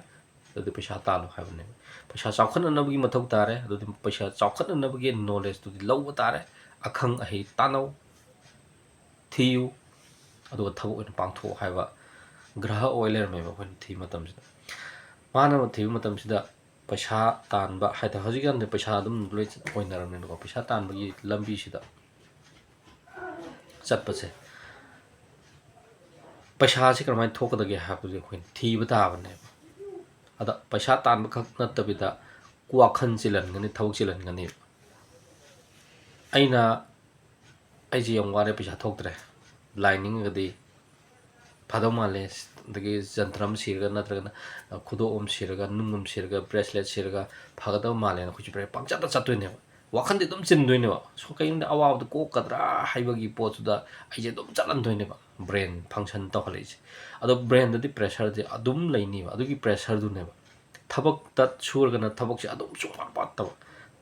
ꯑꯗꯨꯗꯤ ꯄꯩꯁꯥ ꯇꯥꯜꯂꯣ ꯍꯥꯏꯕꯅꯦꯕ꯫ ꯄꯩꯁꯥ ꯆꯥꯎꯈꯠꯅꯅꯕꯒꯤ ꯃꯊꯧ ꯇꯥꯔꯦ, ꯑꯗꯨꯗꯤ ꯄꯩꯁꯥ ꯆꯥꯎꯈꯠꯅꯅꯕꯒꯤ ꯅꯣꯂꯦꯖꯇꯨꯗꯤ ꯂꯧꯕ ꯇꯥꯔꯦ꯫ ꯑꯈꯪ ꯑꯍꯩ ꯇꯥꯟꯅꯧ, ꯊꯤꯌꯨ, ꯑꯗꯨꯒ ꯊꯕꯛ ꯑꯣꯏꯅ ꯄꯥꯡꯊꯣꯛꯑꯣ ꯍꯥꯏꯕ ꯒ꯭ꯔꯍ ꯑꯣꯏ ꯂꯩꯔꯝꯃꯦꯕ ꯑꯩꯈꯣꯏꯅ ꯊꯤꯕ ꯃꯇꯝꯁꯤꯗ꯫ ꯃꯥꯅ ꯊꯤꯕ ꯃꯇꯝꯁꯤꯗ ꯄꯩꯁꯥ ꯇꯥꯟꯕ ꯍꯥꯏ ꯇꯥꯔꯦ, ꯍꯧꯖꯤꯛꯀꯥꯟꯗꯤ ꯄꯩꯁꯥ ꯑꯗꯨꯝ ꯂꯣꯏ ꯑꯣꯏꯅꯔꯕꯅꯤꯅꯀꯣ, ꯄꯩꯁꯥ ꯇꯥꯟꯕꯒꯤ ꯂꯝꯕꯤꯁꯤꯗ ꯆꯠꯄꯁꯦ, ꯄꯩꯁꯥꯁꯤ ꯀꯔꯝꯍꯥꯏꯅ ꯊꯣꯛꯀꯗꯒꯦ ꯍꯥꯏꯕꯁꯦ ꯑꯩꯈꯣꯏꯅ ꯊꯤꯕ ꯇꯥꯕꯅꯦꯕ꯫ ꯑꯗ ꯄꯩꯁꯥ ꯇꯥꯟꯕ ꯈꯛ ꯅꯠꯇꯕꯤꯗ ꯋꯥꯈꯜ ꯆꯤꯜꯍꯟꯒꯅꯤ, ꯊꯕꯛ ꯆꯤꯜꯍꯟꯒꯅꯤ꯫ ꯑꯩꯅ, "ꯑꯩꯁꯦ ꯌꯥꯝ ꯋꯥꯔꯦ, ꯄꯩꯁꯥ ꯊꯣꯛꯇ꯭ꯔꯦ, ꯂꯥꯏ ꯅꯤꯡꯉꯒꯗꯤ ꯐꯗꯧ ꯃꯥꯜꯂꯦ, ꯑꯗꯒꯤ ꯖꯟꯇ꯭ꯔ ꯑꯃ ꯁꯤꯔꯒ, ꯅꯠꯇ꯭ꯔꯒꯅ ꯈꯨꯗꯣꯞ ꯑꯃ ꯁꯤꯔꯒ, ꯅꯨꯡ ꯑꯃ ꯁꯤꯔꯒ, ꯕ꯭ꯔꯦꯁꯂꯦꯠ ꯁꯤꯔꯒ ꯐꯒꯗꯕ ꯃꯥꯜꯂꯦꯅ" ꯑꯩꯈꯣꯏꯁꯦ ꯄꯪꯆꯠꯇ ꯆꯠꯇꯣꯏꯅꯦꯕ꯫ ꯋꯥꯈꯟꯗꯤ ꯑꯗꯨꯝ ꯆꯤꯟꯗꯣꯏꯅꯦꯕ꯫ ꯁꯣ-, ꯀꯩꯒꯨꯝꯕꯗ ꯑꯋꯥꯕꯗꯣ ꯀꯣꯛꯀꯗ꯭ꯔꯥ ꯍꯥꯏꯕꯒꯤ ꯄꯣꯠꯇꯨꯗ ꯑꯩꯁꯦ ꯑꯗꯨꯝ ꯆꯠꯍꯟꯗꯣꯏꯅꯦꯕ, brain function ꯇꯧꯍꯜꯂꯛꯏꯁꯦ꯫ ꯑꯗꯣ brainꯗꯗꯤ pressureꯁꯦ ꯑꯗꯨꯝ ꯂꯩꯅꯤꯕ, ꯑꯗꯨꯒꯤ pressureꯗꯨꯅꯦꯕ꯫ ꯊꯕꯛꯇ ꯁꯨꯔꯒꯅ ꯊꯕꯛꯁꯦ ꯑꯗꯨꯝ ꯁꯨꯡꯄꯥ ꯄꯥꯠꯇꯕ꯫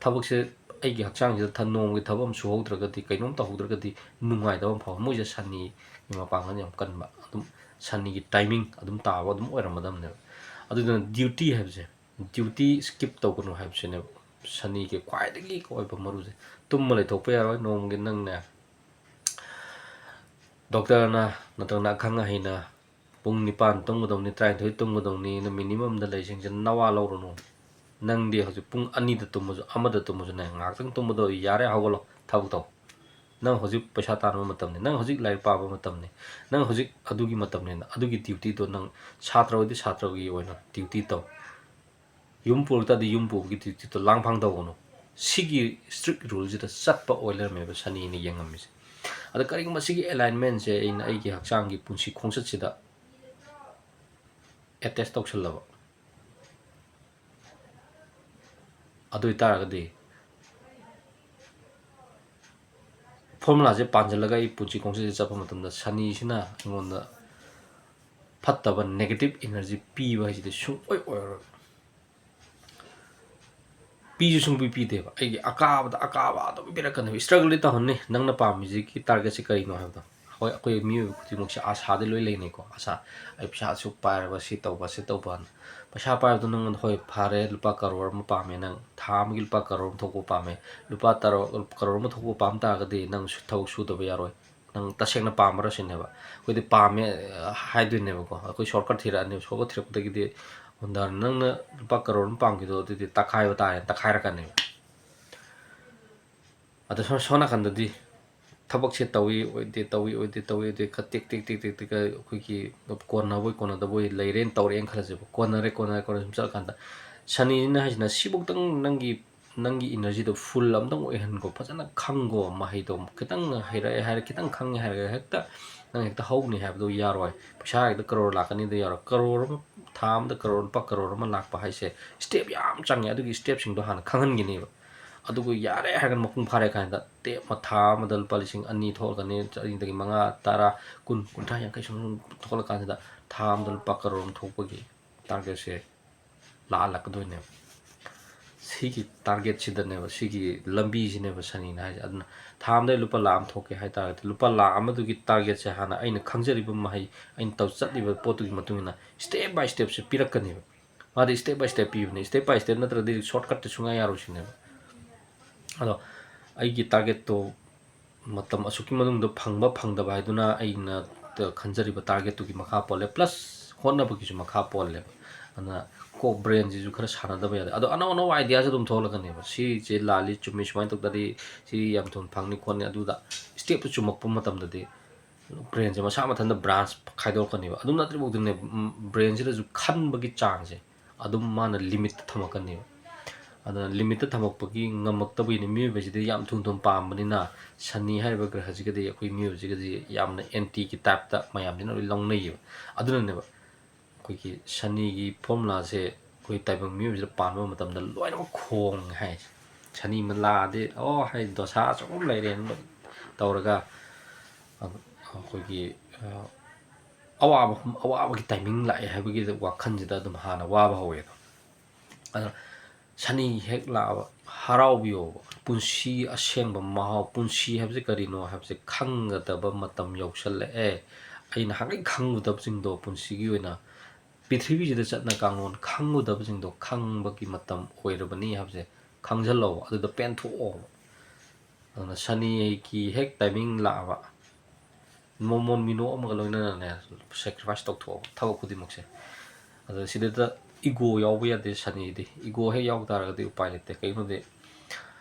ꯊꯕꯛꯁꯦ ꯑꯩꯒꯤ ꯍꯛꯆꯥꯡꯁꯤꯗ ꯊ-, ꯅꯣꯡꯃꯒꯤ ꯊꯕꯛ ꯑꯃ ꯁꯨꯍꯧꯗ꯭ꯔꯒꯗꯤ, ꯀꯩꯅꯣꯝ ꯇꯧꯍꯧꯗ꯭ꯔꯒꯗꯤ ꯅꯨꯡꯉꯥꯏꯇꯕ ꯑꯃ ꯐꯥꯎꯕ꯫ ꯃꯣꯏꯁꯦ ꯁꯅꯤꯒꯤ ꯃꯄꯥꯡꯒꯜ ꯌꯥꯝ ꯀꯟꯕ꯫ ꯑꯗꯨꯝ ꯁꯅꯤꯒꯤ timing ꯑꯗꯨꯝ ꯇꯥꯕ ꯑꯗꯨꯝ ꯑꯣꯏꯔꯝꯒꯗꯕꯅꯦꯕ꯫ ꯑꯗꯨꯗꯨꯅ duty ꯍꯥꯏꯕꯁꯦ, duty skip ꯇꯧꯒꯅꯨ ꯍꯥꯏꯕꯁꯤꯅꯦꯕ ꯁꯅꯤꯒꯤ ꯈ꯭ꯋꯥꯏꯗꯒꯤ ꯑꯣꯏꯕ ꯃꯔꯨꯁꯦ꯫ ꯇꯨꯝꯕ ꯂꯩꯊꯣꯛꯄ ꯌꯥꯔꯣꯏ ꯅꯣꯡꯃꯒꯤ ꯅꯪꯅꯦ꯫ ꯗꯣꯛꯇꯔꯅ ꯅꯠꯇ꯭ꯔꯒꯅ ꯑꯈꯪ ꯑꯍꯩꯅ ꯄꯨꯡ ꯅꯤꯄꯥꯟ ꯇꯨꯝꯒꯗꯧꯅꯤ, ꯇꯔꯥꯅꯤꯊꯣꯏ ꯇꯨꯝꯒꯗꯧꯅꯤꯅ minimumꯗ ꯂꯩꯁꯤꯡꯁꯦ ꯅꯋꯥ ꯂꯧꯔꯨꯅꯨ꯫ ꯅꯪꯗꯤ ꯍꯧꯖꯤꯛ ꯄꯨꯡ ꯑꯅꯤꯗ ꯇꯨꯝꯃꯁꯨ, ꯑꯃꯗ ꯇꯨꯝꯃꯁꯨꯅꯦ, ꯉꯥꯏꯍꯥꯛꯇꯪ ꯇꯨꯝꯕꯗꯣ ꯌꯥꯔꯦ, ꯍꯧꯒꯠꯂꯣ, ꯊꯕꯛ ꯇꯧ꯫ ꯅꯪ ꯍꯧꯖꯤꯛ ꯄꯩꯁꯥ ꯇꯥꯟꯕ ꯃꯇꯝꯅꯤ, ꯅꯪ ꯍꯧꯖꯤꯛ ꯂꯥꯏꯔꯤꯛ ꯄꯥꯕ ꯃꯇꯝꯅꯤ, ꯅꯪ ꯍꯧꯖꯤꯛ ꯑꯗꯨꯒꯤ ꯃꯇꯝꯅꯤꯅ ꯑꯗꯨꯒꯤ dutyꯗꯣ ꯅꯪ ꯁꯥꯇ꯭ꯔ ꯑꯣꯏꯗꯤ ꯁꯥꯇ꯭ꯔꯒꯤ ꯑꯣꯏꯅ duty ꯇꯧ꯫ ꯌꯨꯝ ꯄꯨꯔꯛ ꯇꯥꯔꯗꯤ ꯌꯨꯝ ꯄꯨꯕꯒꯤ dutyꯗꯣ ꯂꯥꯡꯐꯥꯡ ꯇꯧꯒꯅꯨ꯫ ꯁꯤꯒꯤ strict ruleꯁꯤꯗ ꯆꯠꯄ ꯑꯣꯏ ꯂꯩꯔꯝꯃꯦꯕ ꯁꯅꯤꯅ ꯌꯦꯡꯉꯝꯃꯤꯁꯦ꯫ ꯑꯗ ꯀꯔꯤꯒꯨꯝꯕ ꯁꯤꯒꯤ alignmentꯁꯦ ꯑꯩꯅ ꯑꯩꯒꯤ ꯍꯛꯆꯥꯡꯒꯤ ꯄꯨꯟꯁꯤ ꯈꯣꯡꯆꯠꯁꯤꯗ attach ꯇꯧꯁꯜꯂꯕ, ꯑꯗꯨ ꯑꯣꯏꯇꯥꯔꯒꯗꯤ formulaꯁꯦ ꯄꯥꯟꯁꯤꯜꯂꯒ ꯑꯩ ꯄꯨꯟꯁꯤ ꯈꯣꯡꯆꯠꯁꯦ ꯆꯠꯄ ꯃꯇꯝꯗ ꯁꯅꯤꯁꯤꯅ ꯑꯩꯉꯣꯟꯗ ꯐꯠꯇꯕ negative energy ꯄꯤꯕ ꯍꯥꯏꯁꯤꯗꯤ ꯁꯨꯡꯑꯣꯏ ꯑꯣꯏꯔꯔꯣꯏ꯫ ꯄꯤꯁꯨ ꯁꯨꯡꯄꯤ ꯄꯤꯗꯦꯕ꯫ ꯑꯩꯒꯤ ꯑꯀꯥꯕꯗ ꯑꯀꯥꯕ ꯑꯗꯨꯝ ꯄꯤꯔꯛꯀꯅꯦꯕ꯫ Struggleꯗꯤ ꯇꯧꯍꯟꯅꯤ꯫ ꯅꯪꯅ ꯄꯥꯝꯃꯤꯁꯤꯒꯤ targetꯁꯤ ꯀꯔꯤꯅꯣ ꯍꯥꯏꯕꯗꯣ꯫ ꯍꯣꯏ, ꯑꯩꯈꯣꯏ ꯃꯤꯑꯣꯏꯕ ꯈꯨꯗꯤꯡꯃꯛꯁꯦ ꯑꯥꯁꯥꯗꯤ ꯂꯣꯏ ꯂꯩꯅꯩꯀꯣ꯫ ꯑꯥꯁꯥ, "ꯑꯩ ꯄꯩꯁꯥ ꯑꯁꯨꯛ ꯄꯥꯏꯔꯕ, ꯁꯤ ꯇꯧꯕ, ꯁꯤ ꯇꯧꯕ" ꯍꯥꯏꯅ꯫ ꯄꯩꯁꯥ ꯄꯥꯏꯕꯗꯣ ꯅꯪꯉꯣꯟꯗ, "ꯍꯣꯏ, ꯐꯔꯦ, ꯂꯨꯄꯥ ꯀꯔꯣꯔ ꯑꯃ ꯄꯥꯝꯃꯦ ꯅꯪ, ꯊꯥ ꯑꯃꯒꯤ ꯂꯨꯄꯥ ꯀꯔꯣꯔ ꯑꯃ ꯊꯣꯛꯄ ꯄꯥꯝꯃꯦ"꯫ ꯂꯨꯄꯥ ꯇꯔꯣ-, ꯀꯔꯣꯔ ꯑꯃ ꯊꯣꯛꯄ ꯄꯥꯝ ꯇꯥꯔꯒꯗꯤ ꯅꯪ ꯁꯨ-, ꯊꯕꯛ ꯁꯨꯗꯕ ꯌꯥꯔꯣꯏ꯫ ꯅꯪ ꯇꯁꯦꯡꯅ ꯄꯥꯝꯕ꯭ꯔꯥ ꯁꯤꯅꯦꯕ꯫ ꯑꯩꯈꯣꯏꯗꯤ ꯄꯥꯝꯃꯦ, ꯑ, ꯍꯥꯏꯗꯣꯏꯅꯦꯕꯀꯣ꯫ ꯑꯩꯈꯣꯏ shortcut ꯊꯤꯔꯛꯑꯅꯤ꯫ Shortcut ꯊꯤꯔꯛꯄꯗꯒꯤꯗꯤ ꯍꯣꯟꯗꯔꯅꯤ꯫ ꯅꯪꯅ ꯂꯨꯄꯥ ꯀꯔꯣꯔ ꯑꯃ ꯄꯥꯝꯈꯤꯗꯣ ꯑꯗꯨꯗꯤ ꯇꯛꯈꯥꯏꯕ ꯇꯥꯔꯦ, ꯇꯛꯈꯥꯏꯔꯛꯀꯅꯦꯕ꯫ ꯑꯗꯣ ꯁꯣꯝ, ꯁꯣꯝ ꯅꯥꯀꯟꯗꯗꯤ ꯊꯕꯛꯁꯦ ꯇꯧꯏ ꯑꯣꯏꯗꯦ, ꯇꯧꯏ ꯑꯣꯏꯗꯦ, ꯇꯧꯏ ꯑꯣꯏꯗꯦ, ꯈ ꯇꯦꯛ ꯇꯦꯛ ꯇꯦꯛ ꯇꯦꯛ ꯇꯦꯛ ꯑꯩꯈꯣꯏꯒꯤ ꯀꯣꯟꯅꯕꯣꯏ ꯀꯣꯟꯅꯗꯕꯣꯏ ꯂꯩꯔꯦꯅ ꯇꯧꯔꯦꯅ ꯈꯜꯂꯁꯦꯕ꯫ ꯀꯣꯟꯅꯔꯦ, ꯀꯣꯟꯅꯔꯦ, ꯀꯣꯟꯅꯔꯦ ꯁꯨꯝ ꯆꯠꯂꯀꯥꯟꯗ ꯁꯅꯤꯅ ꯍꯥꯏꯁꯤꯅ ꯁꯤꯐꯧꯗꯪ ꯅꯪꯒꯤ ꯅꯪꯒꯤ ꯏꯅꯔꯖꯤꯗꯣ ꯐꯨꯜ ꯑꯝꯇꯪ ꯑꯣꯏꯍꯟꯈꯣ, ꯐꯖꯅ ꯈꯪꯈꯣ꯫ ꯃꯍꯩꯗꯣ ꯈꯤꯇꯪ ꯍꯩꯔꯛꯑꯦ ꯍꯥꯏꯔ, ꯈꯤꯇꯪ ꯈꯪꯉꯦ ꯍꯥꯏꯔꯒ ꯍꯦꯛꯇ ꯅꯪ ꯍꯦꯛꯇ ꯍꯧꯅꯤ ꯍꯥꯏꯕꯗꯣ ꯌꯥꯔꯣꯏ꯫ ꯄꯩꯁꯥ ꯍꯦꯛꯇ ꯀꯔꯣꯔ ꯂꯥꯛꯀꯅꯤꯗꯣ ꯌꯥꯔꯣꯏ꯫ ꯀꯔꯣꯔ ꯑꯃ, ꯊꯥ ꯑꯃꯗ ꯀꯔꯣꯔ, ꯂꯨꯄꯥ ꯀꯔꯣꯔ ꯑꯃ ꯂꯥꯛꯄ ꯍꯥꯏꯁꯦ ꯁ꯭ꯇꯦꯞ ꯌꯥꯝ ꯆꯪꯉꯦ꯫ ꯑꯗꯨꯒꯤ ꯁ꯭ꯇꯦꯞꯁꯤꯡꯗꯣ ꯍꯥꯟꯅ ꯈꯪꯍꯟꯈꯤꯅꯦꯕ꯫ ꯑꯗꯨꯒ ꯌꯥꯔꯦ ꯍꯥꯏꯔꯒꯅ ꯃꯄꯨꯡ ꯐꯥꯔꯦ ꯀꯥꯟꯗ ꯇꯦꯞ ꯑꯃ ꯊꯥ ꯑꯃꯗ ꯂꯨꯄꯥ ꯂꯤꯁꯤꯡ ꯑꯅꯤ ꯊꯣꯛꯂꯛꯀꯅꯤ, ꯑꯅꯤꯗꯒꯤ ꯃꯉꯥ, ꯇꯔꯥ, ꯀꯨꯟ, ꯀꯨꯟꯊ꯭ꯔꯥ, ꯌꯥꯡꯈꯩ ꯁꯨꯝ ꯁꯨꯝ ꯊꯣꯛꯂꯀꯥꯟꯁꯤꯗ ꯊꯥ ꯑꯃꯗ ꯂꯨꯄꯥ ꯀꯔꯣꯔ ꯑꯃ ꯊꯣꯛꯄꯒꯤ ꯇꯥꯔꯒꯦꯠꯁꯦ ꯂꯥꯛꯍꯜꯂꯛꯀꯗꯣꯏꯅꯦꯕ꯫ ꯁꯤꯒꯤ ꯇꯥꯔꯒꯦꯠꯁꯤꯗꯅꯦꯕ, ꯁꯤꯒꯤ ꯂꯝꯕꯤꯁꯤꯅꯦꯕ ꯁꯅꯤꯅ ꯍꯥꯏꯁꯦ꯫ ꯑꯗꯨꯅ ꯊꯥ ꯑꯃꯗ ꯂꯨꯄꯥ ꯂꯥꯛ ꯑꯃ ꯊꯣꯛꯀꯦ ꯍꯥꯏ ꯇꯥꯔꯒꯗꯤ, ꯂꯨꯄꯥ ꯂꯥꯛ ꯑꯃꯗꯨꯒꯤ ꯇꯥꯔꯒꯦꯠꯁꯦ ꯍꯥꯟꯅ ꯑꯩꯅ ꯈꯪꯖꯔꯤꯕ ꯃꯍꯩ, ꯑꯩꯅ ꯇꯧ ꯆꯠꯂꯤꯕ ꯄꯣꯠꯇꯨꯒꯤ ꯃꯇꯨꯡ ꯏꯟꯅ step by stepꯁꯦ ꯄꯤꯔꯛꯀꯅꯦꯕ꯫ ꯃꯥꯗꯤ step by step ꯄꯤꯕꯅꯦ꯫ Step by step ꯅꯠꯇ꯭ꯔꯗꯤ shortcutꯇ ꯁꯨꯡꯌꯥ ꯌꯥꯔꯣꯏ ꯁꯤꯅꯦꯕ꯫ ꯑꯗꯣ ꯑꯩꯒꯤ ꯇꯥꯔꯒꯦꯠꯇꯣ ꯃꯇꯝ ꯑꯁꯨꯛꯀꯤ ꯃꯅꯨꯡꯗ ꯐꯪꯕ ꯐꯪꯗꯕ ꯍꯥꯏꯗꯨꯅ ꯑꯩꯅ ꯇ-, ꯈꯟꯖꯔꯤꯕ ꯇꯥꯔꯒꯦꯠꯇꯨꯒꯤ ꯃꯈꯥ ꯄꯣꯜꯂꯦ, plus ꯍꯣꯠꯅꯕꯒꯤꯁꯨ ꯃꯈꯥ ꯄꯣꯜꯂꯦꯕ꯫ ꯑꯗꯨꯅ ꯀꯣꯛ ꯕ꯭ꯔꯦꯟꯁꯤꯁꯨ ꯈꯔ ꯁꯥꯟꯅꯗꯕ ꯌꯥꯗꯦ꯫ ꯑꯗꯣ ꯑꯅꯧ ꯑꯅꯧꯕ ideaꯁꯨ ꯑꯗꯨꯝ ꯊꯣꯛꯂꯛꯀꯅꯦꯕ, ꯁꯤꯁꯦ ꯂꯥꯜꯂꯤ, ꯆꯨꯝꯃꯤ, ꯁꯨꯃꯥꯏꯅ ꯇꯧꯗ꯭ꯔꯗꯤ ꯁꯤ ꯌꯥꯝ ꯊꯨꯅ ꯐꯪꯅꯤ ꯈꯣꯠꯅꯤ꯫ ꯑꯗꯨꯗ stepꯇꯨ ꯆꯨꯝꯃꯛꯄ ꯃꯇꯝꯗꯗꯤ ꯕ꯭ꯔꯦꯟꯁꯦ ꯃꯁꯥ ꯃꯊꯟꯇ branch ꯈꯥꯏꯗꯣꯔꯛꯀꯅꯦꯕ꯫ ꯑꯗꯨ ꯅꯠꯇ꯭ꯔꯤꯐꯥꯎꯗꯅꯦ, ꯎꯝ, ꯕ꯭ꯔꯦꯟꯁꯤꯗꯁꯨ ꯈꯟꯕꯒꯤ ꯆꯥꯡꯁꯦ ꯑꯗꯨꯝ ꯃꯥꯅ limitꯇ ꯊꯝꯃꯛꯀꯅꯦꯕ꯫ ꯑꯗꯨꯅ limitꯇ ꯊꯝꯃꯛꯄꯒꯤ ꯉꯝꯃꯛꯇꯕꯒꯤꯅꯤ꯫ ꯃꯤꯑꯣꯏꯕꯁꯤꯗꯤ ꯌꯥꯝ ꯊꯨ ꯊꯨꯅ ꯄꯥꯝꯕꯅꯤꯅ ꯁꯅꯤ ꯍꯥꯏꯔꯤꯕ ꯒ꯭ꯔꯍꯁꯤꯒꯗꯤ ꯑꯩꯈꯣꯏ ꯃꯤꯑꯣꯏꯕꯁꯤꯒꯗꯤ ꯌꯥꯝꯅ antiꯒꯤ typeꯇ ꯃꯌꯥꯝꯁꯤꯅ ꯂꯣꯏ ꯂꯧꯅꯩꯌꯦꯕ꯫ ꯑꯗꯨꯅꯅꯦꯕ ꯑꯩꯈꯣꯏꯒꯤ ꯁꯅꯤꯒꯤ formulaꯁꯦ ꯑꯩꯈꯣꯏ ꯇꯥꯏꯕꯪ ꯃꯤꯑꯣꯏꯕꯁꯤꯗ ꯄꯥꯟꯕ ꯃꯇꯝꯗ ꯂꯣꯏꯅꯃꯛ ꯈꯣꯡꯉꯦ ꯍꯥꯏꯁꯦ꯫ ꯁꯅꯤ ꯑꯃ ꯂꯥꯛꯑꯗꯤ, "ꯑꯣ, ꯍꯥꯏ, ꯗꯣꯁꯥ ꯑꯁꯨꯝ ꯂꯩꯔꯦꯅ" ꯇꯧꯔꯒ ꯑꯩꯈꯣꯏꯒꯤ, ꯑ, ꯑꯋꯥꯕ, ꯑꯋꯥꯕꯒꯤ timing ꯂꯥꯛꯑꯦ ꯍꯥꯏꯕꯒꯤ ꯋꯥꯈꯜꯁꯤꯗ ꯑꯗꯨꯝ ꯍꯥꯟꯅ ꯋꯥꯕ ꯍꯧꯋꯦ꯫ ꯑꯗꯣ ꯑꯗꯨꯅ ꯁꯅꯤ ꯍꯦꯛ ꯂꯥꯛꯑꯕ ꯍꯔꯥꯎꯕꯤꯌꯣꯕ꯫ ꯄꯨꯟꯁꯤ ꯑꯁꯦꯡꯕ ꯃꯍꯥꯎ, ꯄꯨꯟꯁꯤ ꯍꯥꯏꯕꯁꯦ ꯀꯔꯤꯅꯣ ꯍꯥꯏꯕꯁꯦ ꯈꯪꯒꯗꯕ ꯃꯇꯝ ꯌꯧꯁꯜꯂꯛꯑꯦ꯫ ꯑꯩꯅ ꯍꯥꯟꯅꯒꯩ ꯈꯪꯉꯨꯗꯕꯁꯤꯡꯗꯣ ꯄꯨꯟꯁꯤꯒꯤ ꯑꯣꯏꯅ ꯄ꯭ꯔꯤꯊꯤꯕꯤꯁꯤꯗ ꯆꯠꯅ ꯀꯥꯡꯂꯣꯟ ꯈꯪꯉꯨꯗꯕꯁꯤꯡꯗꯣ ꯈꯪꯕꯒꯤ ꯃꯇꯝ ꯑꯣꯏꯔꯕꯅꯤ ꯍꯥꯏꯕꯁꯦ ꯈꯪꯖꯜꯂꯣꯕ꯫ ꯑꯗꯨꯗ ꯄꯦꯟꯊꯣꯛꯑꯣꯕ꯫ ꯑꯗꯨꯅ ꯁꯅꯤꯒꯤ ꯍꯦꯛ timing ꯂꯥꯛꯑꯕ, ꯃꯣꯃꯣꯟ ꯃꯤꯅꯣ ꯑꯃꯒ ꯂꯣꯏꯅꯅꯅꯦ sacrifice ꯇꯧꯊꯣꯛꯑꯣꯕ ꯊꯕꯛ ꯈꯨꯗꯤꯡꯃꯛꯁꯦ꯫ ꯑꯗꯣ ꯁꯤꯗꯩꯗ ego ꯌꯥꯎꯕ ꯌꯥꯗꯦ ꯁꯅꯤꯗꯤ꯫ Ego ꯍꯦꯛ ꯌꯥꯎ ꯇꯥꯔꯒꯗꯤ ꯎꯄꯥꯏ ꯂꯩꯇꯦ꯫ ꯀꯩꯒꯤꯅꯣꯗꯤ,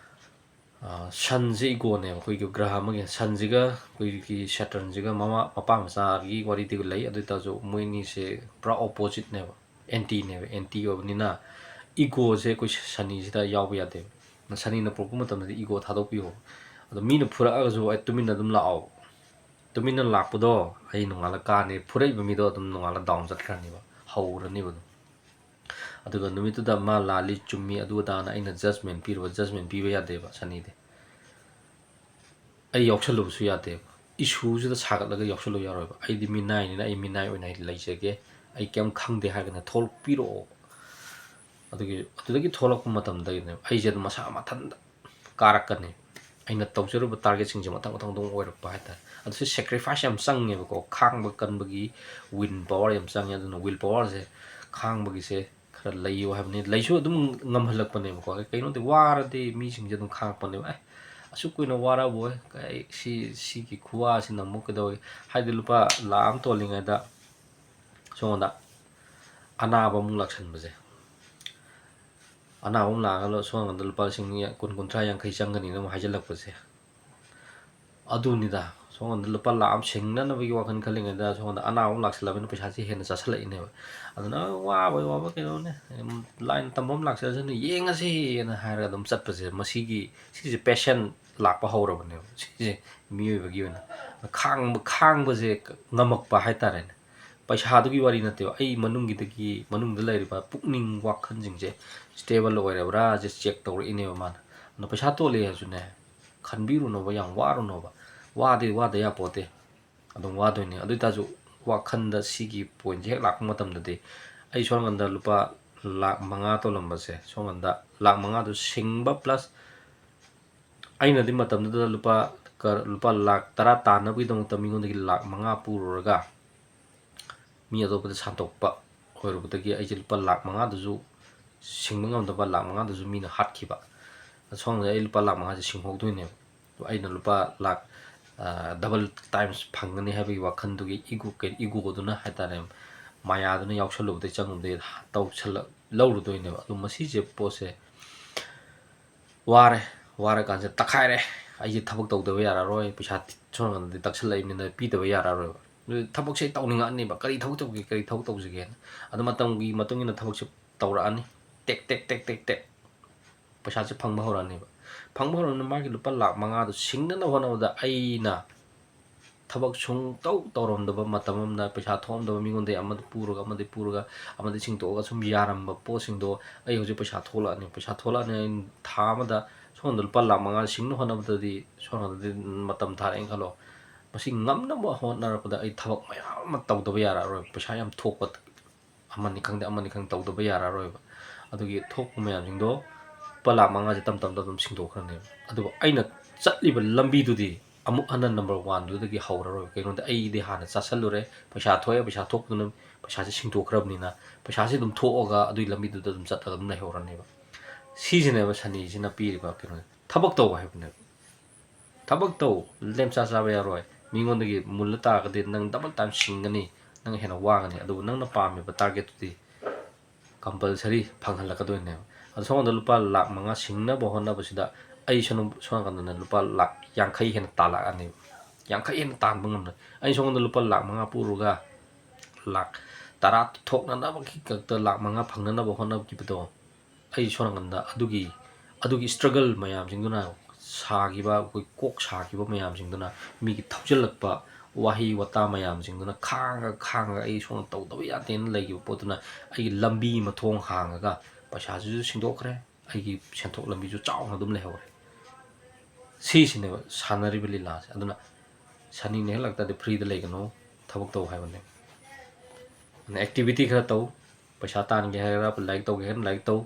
ꯑ, ꯁꯟꯁꯦ egoꯅꯦꯕ, ꯑꯩꯈꯣꯏꯒꯤ ꯒ꯭ꯔꯍ ꯑꯃꯒꯤ꯫ ꯁꯟꯁꯤꯒ ꯑꯩꯈꯣꯏꯒꯤ Saturnꯁꯤꯒ ꯃꯃꯥ, ꯃꯄꯥ ꯃꯆꯥꯒꯤ ꯋꯥꯔꯤꯗꯤ ꯂꯩ, ꯑꯗꯨ ꯑꯣꯏ ꯇꯥꯔꯁꯨ ꯃꯣꯏ ꯑꯅꯤꯁꯦ ꯄꯨꯔꯥ oppositeꯅꯦꯕ, antiꯅꯦꯕ꯫ Anti ꯑꯣꯏꯕꯅꯤꯅ Egoꯁꯦ ꯑꯩꯈꯣꯏ ꯁꯅꯤꯁꯤꯗ ꯌꯥꯎꯕ ꯌꯥꯗꯦꯕ꯫ ꯁꯅꯤꯅ ꯄꯨꯔꯛꯄ ꯃꯇꯝꯗꯗꯤ ego ꯊꯥꯗꯣꯛꯄꯤꯌꯣ꯫ ꯑꯗꯣ ꯃꯤꯅ ꯐꯨꯔꯛꯑꯒꯁꯨ ꯑꯩ ꯇꯨꯃꯤꯟꯅ ꯑꯗꯨꯝ ꯂꯥꯛꯑꯣ꯫ ꯇꯨꯃꯤꯟꯅ ꯂꯥꯛꯄꯗꯣ ꯑꯩ ꯅꯣꯡꯉꯥꯜꯂ ꯀꯥꯅꯤ, ꯐꯨꯔꯛꯏꯕ ꯃꯤꯗꯣ ꯑꯗꯨꯝ ꯅꯣꯡꯉꯥꯜꯂ down ꯆꯠꯈ꯭ꯔꯅꯤꯕ, ꯍꯧꯔꯅꯤꯕ ꯑꯗꯨꯝ꯫ ꯑꯗꯨꯒ ꯅꯨꯃꯤꯠꯇꯨꯗ ꯃꯥ ꯂꯥꯜꯂꯤ ꯆꯨꯝꯃꯤ ꯑꯗꯨ ꯑꯗꯥꯅ ꯑꯩꯅ judgment ꯄꯤꯔꯨꯕ, judgment ꯄꯤꯕ ꯌꯥꯗꯦꯕ ꯁꯅꯤꯗꯤ꯫ ꯑꯩ ꯌꯥꯎꯁꯜꯂꯨꯕꯁꯨ ꯌꯥꯗꯦꯕ꯫ Issueꯁꯤꯗ ꯁꯥꯒꯠꯂꯒ ꯌꯥꯎꯁꯜꯂꯨ ꯌꯥꯔꯣꯏꯕ꯫ ꯑꯩꯗꯤ ꯃꯤꯅꯥꯏꯅꯤꯅ ꯑꯩ ꯃꯤꯅꯥꯏ ꯑꯣꯏꯅ ꯂꯩꯖꯒꯦ, ꯑꯩ ꯀꯩꯝ ꯈꯪꯗꯦ ꯍꯥꯏꯔꯒꯅ ꯊꯣꯛꯂꯛꯄꯤꯔꯛꯑꯣ꯫ ꯑꯗꯨꯒꯤ, ꯑꯗꯨꯗꯒꯤ ꯊꯣꯛꯂꯛꯄ ꯃꯇꯝꯗꯒꯤꯅꯦ ꯑꯩꯁꯦ ꯑꯗꯨꯝ ꯃꯁꯥ ꯃꯊꯟꯇ ꯀꯥꯔꯛꯀꯅꯤ꯫ ꯑꯩꯅ ꯇꯧꯖꯔꯨꯕ targetꯁꯤꯡꯁꯦ ꯃꯊꯪ ꯃꯊꯪ ꯑꯗꯨꯝ ꯑꯣꯏꯔꯛꯄ ꯍꯥꯏꯇꯥꯔꯦ꯫ ꯑꯗꯨꯁꯨ sacrifice ꯌꯥꯝ ꯆꯪꯉꯦꯕꯀꯣ, ꯈꯥꯡꯕ ꯀꯟꯕꯒꯤ will power ꯌꯥꯝ ꯆꯪꯉꯦ꯫ ꯑꯗꯨꯅ will powerꯁꯦ, ꯈꯥꯡꯕꯒꯤꯁꯦ ꯈꯔ ꯂꯩꯌꯨ ꯍꯥꯏꯕꯅꯤ꯫ ꯂꯩꯁꯨ ꯑꯗꯨꯝ ꯉꯝꯍꯜꯂꯛꯄꯅꯦꯕꯀꯣ꯫ ꯀꯩꯅꯣꯗꯤ ꯋꯥꯔꯗꯤ ꯃꯤꯁꯤꯡꯁꯦ ꯑꯗꯨꯝ ꯈꯥꯡꯉꯛꯄꯅꯦꯕ꯫ "ꯑꯦ, ꯑꯁꯨꯛ ꯀꯨꯏꯅ ꯋꯥꯔꯛꯑꯕꯣꯏ, ꯀꯩ ꯁꯤ, ꯁꯤꯒꯤ ꯈꯨꯋꯥꯁꯤꯅ ꯑꯃꯨꯛ ꯀꯩꯗꯧꯋꯤ?" ꯍꯥꯏꯗꯤ ꯂꯨꯄꯥ ꯂꯥꯈ ꯑꯃ ꯇꯣꯜꯂꯤꯉꯩꯗ ꯁꯣꯝꯗ ꯑꯅꯥꯕ ꯑꯃꯨꯛ ꯂꯥꯛꯁꯟꯕꯁꯦ, ꯑꯅꯥꯕ ꯑꯃ ꯂꯥꯛꯑꯒ ꯁꯣꯝ ꯅꯥꯀꯟꯗ ꯂꯨꯄꯥ ꯂꯤꯁꯤꯡ ꯀꯨꯟ, ꯀꯨꯟꯊ꯭ꯔꯥ, ꯌꯥꯡꯈꯩ ꯆꯪꯒꯅꯤꯅ ꯑꯃꯨꯛ ꯍꯥꯏꯖꯤꯜꯂꯛꯄꯁꯦ, ꯑꯗꯨꯅꯤꯗ꯫ ꯁꯣꯝ ꯅꯥꯀꯟꯗ ꯂꯨꯄꯥ ꯂꯥꯈ ꯑꯃ ꯁꯤꯡꯅꯅꯕꯒꯤ ꯋꯥꯈꯜ ꯈꯜꯂꯤꯉꯩꯗ ꯁꯣꯝ ꯅꯥꯀꯟꯗ ꯑꯅꯥꯕ ꯑꯃ ꯂꯥꯛꯁꯜꯂꯕꯅꯤꯅ ꯄꯩꯁꯥꯁꯦ ꯍꯦꯟꯅ ꯆꯥꯁꯤꯜꯂꯛꯏꯅꯦꯕ꯫ ꯑꯗꯨꯅ ꯋꯥꯕꯩ ꯋꯥꯕ ꯀꯩꯅꯣꯅꯦ, ꯂꯥꯏꯅ ꯇꯝꯕ ꯑꯃ ꯂꯥꯛꯆꯁꯅꯨ, ꯌꯦꯡꯉꯁꯦꯅ ꯍꯥꯏꯔꯒ ꯑꯗꯨꯝ ꯆꯠꯄꯁꯦ, ꯃꯁꯤꯒꯤ, ꯁꯤꯁꯦ passion ꯂꯥꯛꯄ ꯍꯧꯔꯕꯅꯦꯕ ꯁꯤꯁꯦ ꯃꯤꯑꯣꯏꯕꯒꯤ ꯑꯣꯏꯅ꯫ ꯈꯥꯡꯕ, ꯈꯥꯡꯕꯁꯦ ꯉꯝꯃꯛꯄ ꯍꯥꯏꯇꯥꯔꯦꯅꯦ꯫ ꯄꯩꯁꯥꯗꯨꯒꯤ ꯋꯥꯔꯤ ꯅꯠꯇꯦꯕ, ꯑꯩ ꯃꯅꯨꯡꯒꯤꯗꯒꯤ, ꯃꯅꯨꯡꯗ ꯂꯩꯔꯤꯕ ꯄꯨꯛꯅꯤꯡ ꯋꯥꯈꯜꯁꯤꯡꯁꯦ stable ꯑꯣꯏꯔꯕ꯭ꯔꯥꯁꯦ check ꯇꯧꯔꯛꯏꯅꯦꯕ ꯃꯥꯅ꯫ ꯑꯗꯣ ꯄꯩꯁꯥ ꯇꯣꯜꯂꯦ ꯍꯥꯏꯔꯁꯨꯅꯦ, ꯈꯟꯕꯤꯔꯨꯅꯣꯕ, ꯌꯥꯝ ꯋꯥꯔꯨꯅꯣꯕ꯫ ꯋꯥꯗꯤ ꯋꯥꯗ ꯌꯥꯄꯣꯠꯇꯦ, ꯑꯗꯨꯝ ꯋꯥꯗꯣꯏꯅꯦ꯫ ꯑꯗꯨ ꯑꯣꯏꯇꯥꯔꯁꯨ ꯋꯥꯈꯜꯗ ꯁꯤꯒꯤ pointꯁꯦ ꯍꯦꯛ ꯂꯥꯛꯄ ꯃꯇꯝꯗꯗꯤ, ꯑꯩ ꯁꯣꯝ ꯅꯥꯀꯟꯗ ꯂꯨꯄꯥ ꯂꯥꯈ ꯃꯉꯥ ꯇꯣꯜꯂꯝꯕꯁꯦ, ꯁꯣꯝ ꯅꯥꯀꯟꯗ ꯂꯥꯈ ꯃꯉꯥꯗꯨ ꯁꯤꯡꯕ plus ꯑꯩꯅꯗꯤ ꯃꯇꯝꯗꯨꯗ ꯂꯨꯄꯥ ꯀ-, ꯂꯨꯄꯥ ꯂꯥꯈ ꯇꯔꯥ ꯇꯥꯟꯅꯕꯒꯤꯗꯃꯛꯇ ꯃꯤꯉꯣꯟꯗꯒꯤ ꯂꯥꯈ ꯃꯉꯥ ꯄꯨꯔꯨꯔꯒ ꯃꯤ ꯑꯇꯣꯞꯄꯗ ꯁꯥꯟꯗꯣꯛꯄ ꯑꯣꯏꯔꯨꯕꯗꯒꯤ ꯑꯩꯁꯦ ꯂꯨꯄꯥ ꯂꯥꯈ ꯃꯉꯥꯗꯨꯁꯨ ꯁꯤꯡꯕ ꯉꯝꯗꯕ, ꯂꯥꯈ ꯃꯉꯥꯗꯨꯁꯨ ꯃꯤꯅ ꯍꯥꯠꯈꯤꯕ꯫ ꯑꯁꯣꯝꯗ ꯑꯩ ꯂꯨꯄꯥ ꯂꯥꯈ ꯃꯉꯥꯁꯦ ꯁꯤꯡꯍꯧꯗꯣꯏꯅꯦꯕ꯫ ꯑꯗꯣ ꯑꯩꯅ ꯂꯨꯄꯥ ꯂꯥꯈ, ꯑ, double times ꯐꯪꯒꯅꯤ ꯍꯥꯏꯕꯒꯤ ꯋꯥꯈꯜꯗꯨꯒꯤ ego, ꯀꯩ, egoꯗꯨꯅ ꯍꯥꯏꯇꯥꯔꯦ, ꯃꯥꯌꯥꯗꯨꯅ ꯌꯥꯎꯁꯜꯂꯨꯕꯗꯒꯤ ꯆꯪꯉꯨꯕꯗꯒꯤ ꯇꯧꯁꯜꯂ-, ꯂꯧꯔꯨꯗꯣꯏꯅꯦꯕ꯫ ꯑꯗꯣ ꯃꯁꯤꯁꯦ ꯄꯣꯠꯁꯦ ꯋꯥꯔꯦ, ꯋꯥꯔꯀꯥꯟꯁꯤꯗ ꯇꯛꯈꯥꯏꯔꯦ, ꯑꯩꯁꯦ ꯊꯕꯛ ꯇꯧꯗꯕ ꯌꯥꯔꯔꯣꯏ, ꯄꯩꯁꯥ ꯁꯣꯝ ꯅꯥꯀꯟꯗꯗꯤ ꯇꯛꯁꯜꯂꯛꯏꯕꯅꯤꯅ ꯄꯤꯗꯕ ꯌꯥꯔꯔꯣꯏꯕ꯫ ꯑꯗꯨ ꯊꯕꯛꯁꯦ ꯑꯩ ꯇꯧꯅꯤꯡꯉꯛꯑꯅꯤꯕ, ꯀꯔꯤ ꯊꯕꯛ ꯇꯧꯒꯦ, ꯀꯔꯤ ꯊꯕꯛ ꯇꯧꯁꯤꯒꯦꯅ꯫ ꯑꯗꯨ ꯃꯇꯝꯒꯤ ꯃꯇꯨꯡ ꯏꯟꯅ ꯊꯕꯛꯁꯦ ꯇꯧꯔꯛꯑꯅꯤ꯫ ꯇꯦꯛ ꯇꯦꯛ ꯇꯦꯛ ꯇꯦꯛ ꯇꯦꯛ ꯄꯩꯁꯥꯁꯦ ꯐꯪꯕ ꯍꯧꯔꯛꯑꯅꯦꯕ꯫ ꯐꯪꯕ ꯍꯧꯔꯛꯑꯅꯤ, ꯃꯥꯒꯤ ꯂꯨꯄꯥ ꯂꯥꯛ ꯃꯉꯥꯗꯣ ꯁꯤꯡꯅꯅꯕ ꯍꯣꯠꯅꯕꯗ ꯑꯩꯅ ꯊꯕꯛ ꯁꯨꯡꯇꯧ ꯇꯧꯔꯝꯗꯕ ꯃꯇꯝ ꯑꯃꯗ, ꯄꯩꯁꯥ ꯊꯣꯛꯑꯝꯗꯕ, ꯃꯤꯉꯣꯟꯗꯒꯤ ꯑꯃꯗ ꯄꯨꯔꯒ, ꯑꯃꯗꯒꯤ ꯄꯨꯔꯒ, ꯑꯃꯗꯒꯤ ꯁꯤꯡꯇꯣꯛꯑꯒ ꯁꯨꯝ ꯌꯥꯔꯝꯕ ꯄꯣꯠꯁꯤꯡꯗꯣ ꯑꯩ ꯍꯧꯖꯤꯛ ꯄꯩꯁꯥ ꯊꯣꯛꯂꯛꯑꯅꯤ꯫ ꯄꯩꯁꯥ ꯊꯣꯛꯂꯛꯑꯅꯤ, ꯑꯩꯅ ꯊꯥ ꯑꯃꯗ ꯁꯣꯝꯗ ꯂꯨꯄꯥ ꯂꯥꯛ ꯃꯉꯥ ꯁꯤꯡꯅ ꯍꯣꯠꯅꯕꯗꯗꯤ, ꯁꯣꯝꯗꯗꯤ ꯃꯇꯝ ꯊꯥꯔꯛꯑꯦꯅ ꯈꯜꯂꯣ, ꯃꯁꯤ ꯉꯝꯅꯕ ꯍꯣꯠꯅꯔꯛꯄꯗ ꯑꯩ ꯊꯕꯛ ꯃꯌꯥꯝ ꯑꯃ ꯇꯧꯗꯕ ꯌꯥꯔꯛꯑꯔꯣꯏ꯫ ꯄꯩꯁꯥ ꯌꯥꯝ ꯊꯣꯛꯄ ꯑꯃꯅꯤ ꯈꯪꯗꯦ, ꯑꯃꯅꯤ ꯈꯪꯗꯦ, ꯇꯧꯗꯕ ꯌꯥꯔꯛꯑꯔꯣꯏꯕ꯫ ꯑꯗꯨꯒꯤ ꯊꯣꯛꯄ ꯃꯌꯥꯝꯁꯤꯡꯗꯣ ꯂꯨꯄꯥ ꯂꯥꯛ ꯃꯉꯥꯁꯦ ꯇꯞ ꯇꯞꯅ ꯑꯗꯨꯝ ꯁꯤꯡꯗꯣꯛꯈ꯭ꯔꯅꯦꯕ꯫ ꯑꯗꯨꯕꯨ ꯑꯩꯅ ꯆꯠꯂꯤꯕ ꯂꯝꯕꯤꯗꯨꯗꯤ ꯑꯃꯨꯛ ꯍꯟꯅ ꯅꯝꯕꯔ ꯋꯥꯟꯗꯨꯗꯒꯤ ꯍꯧꯔꯔꯣꯏ꯫ ꯀꯩꯒꯤꯅꯣꯗ ꯑꯩꯗꯤ ꯍꯥꯟꯅ ꯆꯥꯁꯜꯂꯨꯔꯦ, ꯄꯩꯁꯥ ꯊꯣꯛꯑꯦ, ꯄꯩꯁꯥ ꯊꯣꯛꯄꯗꯨꯅ ꯄꯩꯁꯥꯁꯦ ꯁꯤꯡꯗꯣꯛꯈ꯭ꯔꯕꯅꯤꯅ ꯄꯩꯁꯥꯁꯦ ꯑꯗꯨꯝ ꯊꯣꯛꯑꯒ ꯑꯗꯨꯒꯤ ꯂꯝꯕꯤꯗꯨꯗ ꯑꯗꯨꯝ ꯆꯠꯂꯒ ꯑꯗꯨꯝ ꯂꯩꯍꯧꯔꯅꯦꯕ꯫ ꯁꯤꯁꯤꯅꯦꯕ ꯁꯅꯤꯁꯤꯅ ꯄꯤꯔꯤꯕ ꯀꯩꯅꯣꯁꯦ꯫ ꯊꯕꯛ ꯇꯧ ꯍꯥꯏꯕꯅꯦꯕ꯫ ꯊꯕꯛ ꯇꯧ, ꯂꯦꯝꯆꯥ ꯆꯥꯕ ꯌꯥꯔꯣꯏ꯫ ꯃꯤꯉꯣꯟꯗꯒꯤ ꯃꯨꯜꯂ ꯇꯥꯔꯒꯗꯤ ꯅꯪ ꯗꯕꯜ ꯇꯥꯏꯝ ꯁꯤꯡꯒꯅꯤ, ꯅꯪ ꯍꯦꯟꯅ ꯋꯥꯒꯅꯤ꯫ ꯑꯗꯨꯕꯨ ꯅꯪꯅ ꯄꯥꯝꯃꯤꯕ ꯇꯥꯔꯒꯦꯠꯇꯨꯗꯤ ꯀꯝꯄꯜꯁꯔꯤ ꯐꯪꯍꯜꯂꯛꯀꯗꯣꯏꯅꯦꯕ꯫ ꯑꯗꯣ ꯁꯣꯝꯗ ꯂꯨꯄꯥ ꯂꯥꯛ ꯃꯉꯥ ꯁꯤꯡꯅꯕ ꯍꯣꯠꯅꯕꯁꯤꯗ ꯑꯩ ꯁꯣꯝ, ꯁꯣꯝ ꯅꯥꯀꯟꯗꯅ ꯂꯨꯄꯥ ꯂꯥꯛ ꯌꯥꯡꯈꯩ ꯍꯦꯟꯅ ꯇꯥꯜꯂꯛꯑꯅꯦꯕ꯫ ꯌꯥꯡꯈꯩ ꯍꯦꯟꯅ ꯇꯥꯟꯕ ꯉꯝꯂꯣꯏ꯫ ꯑꯩ ꯁꯣꯝꯗ ꯂꯨꯄꯥ ꯂꯥꯛ ꯃꯉꯥ ꯄꯨꯔꯒ ꯂꯥꯛ ꯇꯔꯥ ꯊꯣꯛꯅꯅꯕꯒꯤ ꯈꯛꯇ, ꯂꯥꯛ ꯃꯉꯥ ꯐꯪꯅꯅꯕ ꯍꯣꯠꯅꯈꯤꯕꯗꯣ, ꯑꯩ ꯁꯣꯝ ꯅꯥꯀꯟꯗ ꯑꯗꯨꯒꯤ, ꯑꯗꯨꯒꯤ ꯏꯁꯇ꯭ꯔꯒꯜ ꯃꯌꯥꯝꯁꯤꯡꯗꯨꯅ ꯁꯥꯈꯤꯕ, ꯑꯩꯈꯣꯏ ꯀꯣꯛ ꯁꯥꯈꯤꯕ ꯃꯌꯥꯝꯁꯤꯡꯗꯨꯅ, ꯃꯤꯒꯤ ꯊꯧꯖꯤꯜꯂꯛꯄ ꯋꯥꯍꯩ ꯋꯥꯇꯥ ꯃꯌꯥꯝꯁꯤꯡꯗꯨꯅ ꯈꯥꯡꯉꯒ, ꯈꯥꯡꯉꯒ ꯑꯩ ꯁꯣꯝꯗ ꯇꯧꯗꯕ ꯌꯥꯗꯦꯅ ꯂꯩꯈꯤꯕ ꯄꯣꯠꯇꯨꯅ ꯑꯩꯒꯤ ꯂꯝꯕꯤ ꯑꯃ ꯊꯣꯡ ꯍꯥꯡꯉꯒ ꯄꯩꯁꯥꯁꯤꯁꯨ ꯁꯤꯡꯗꯣꯛꯈ꯭ꯔꯦ, ꯑꯩꯒꯤ ꯁꯦꯟꯊꯣꯛ ꯂꯝꯕꯤꯁꯨ ꯆꯥꯎꯅ ꯑꯗꯨꯝ ꯂꯩꯍꯧꯔꯦ꯫ ꯁꯤꯁꯤꯅꯦꯕ ꯁꯥꯟꯅꯔꯤꯕ ꯂꯤꯂꯥꯁꯦ꯫ ꯑꯗꯨꯅ ꯁꯅꯤꯅ ꯍꯦꯛ ꯂꯥꯛꯇꯥꯗꯤ ꯐ꯭ꯔꯤꯗ ꯂꯩꯒꯅꯨ, ꯊꯕꯛ ꯇꯧ ꯍꯥꯏꯕꯅꯦ꯫ ꯑꯗꯨꯅ ꯑꯦꯛꯇꯤꯚꯤꯇꯤ ꯈꯔ ꯇꯧ, ꯄꯩꯁꯥ ꯇꯥꯟꯒꯦ ꯍꯥꯏꯔꯒ ꯂꯥꯏꯔꯤꯛ ꯇꯧꯒꯦ ꯍꯥꯏꯔꯒꯅ ꯂꯥꯏꯔꯤꯛ ꯇꯧ,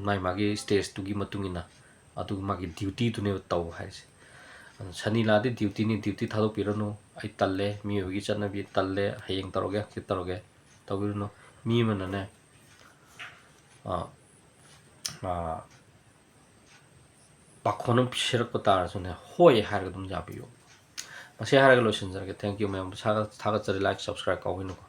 ꯃꯥꯏ ꯃꯥꯒꯤ ꯁ꯭ꯇꯦꯖꯇꯨꯒꯤ ꯃꯇꯨꯡ ꯏꯟꯅ꯫ ꯑꯗꯨꯒ ꯃꯥꯒꯤ ꯗ꯭ꯌꯨꯇꯤꯗꯨꯅꯦꯕ ꯇꯧ ꯍꯥꯏꯔꯤꯁꯦ꯫ ꯑꯗꯨ ꯁꯅꯤ ꯂꯥꯛꯑꯗꯤ ꯗ꯭ꯌꯨꯇꯤꯅꯤ, ꯗ꯭ꯌꯨꯇꯤ ꯊꯥꯗꯣꯛꯄꯤꯔꯅꯨ꯫ "ꯑꯩ ꯇꯜꯂꯦ, ꯃꯤꯑꯣꯏꯕꯒꯤ ꯆꯠꯅꯕꯤ ꯇꯜꯂꯦ, ꯍꯌꯦꯡ ꯇꯧꯔꯒꯦ, ꯍꯪꯆꯤꯠ ꯇꯧꯔꯒꯦ" ꯇꯧꯕꯤꯔꯨꯅꯨ꯫ ꯃꯤ ꯑꯃꯅꯅꯦ, ꯑꯥ, ꯑꯥ, ꯄꯥꯈꯣꯟ ꯑꯃ ꯄꯤꯁꯤꯔꯛꯄ ꯇꯥꯔꯁꯨꯅꯦ, "ꯍꯣꯏ" ꯍꯥꯏꯔꯒ ꯑꯗꯨꯝ ꯌꯥꯕꯤꯌꯨ꯫ ꯃꯁꯤ ꯍꯥꯏꯔꯒ ꯂꯣꯏꯁꯤꯟꯖꯔꯒꯦ꯫ Thank you ꯃꯌꯥꯝ꯫ ꯊꯥꯒꯠ-, ꯊꯥꯒꯠꯆꯔꯤ꯫ Like, subscribe ꯀꯥꯎꯕꯤꯅꯨꯀꯣ꯫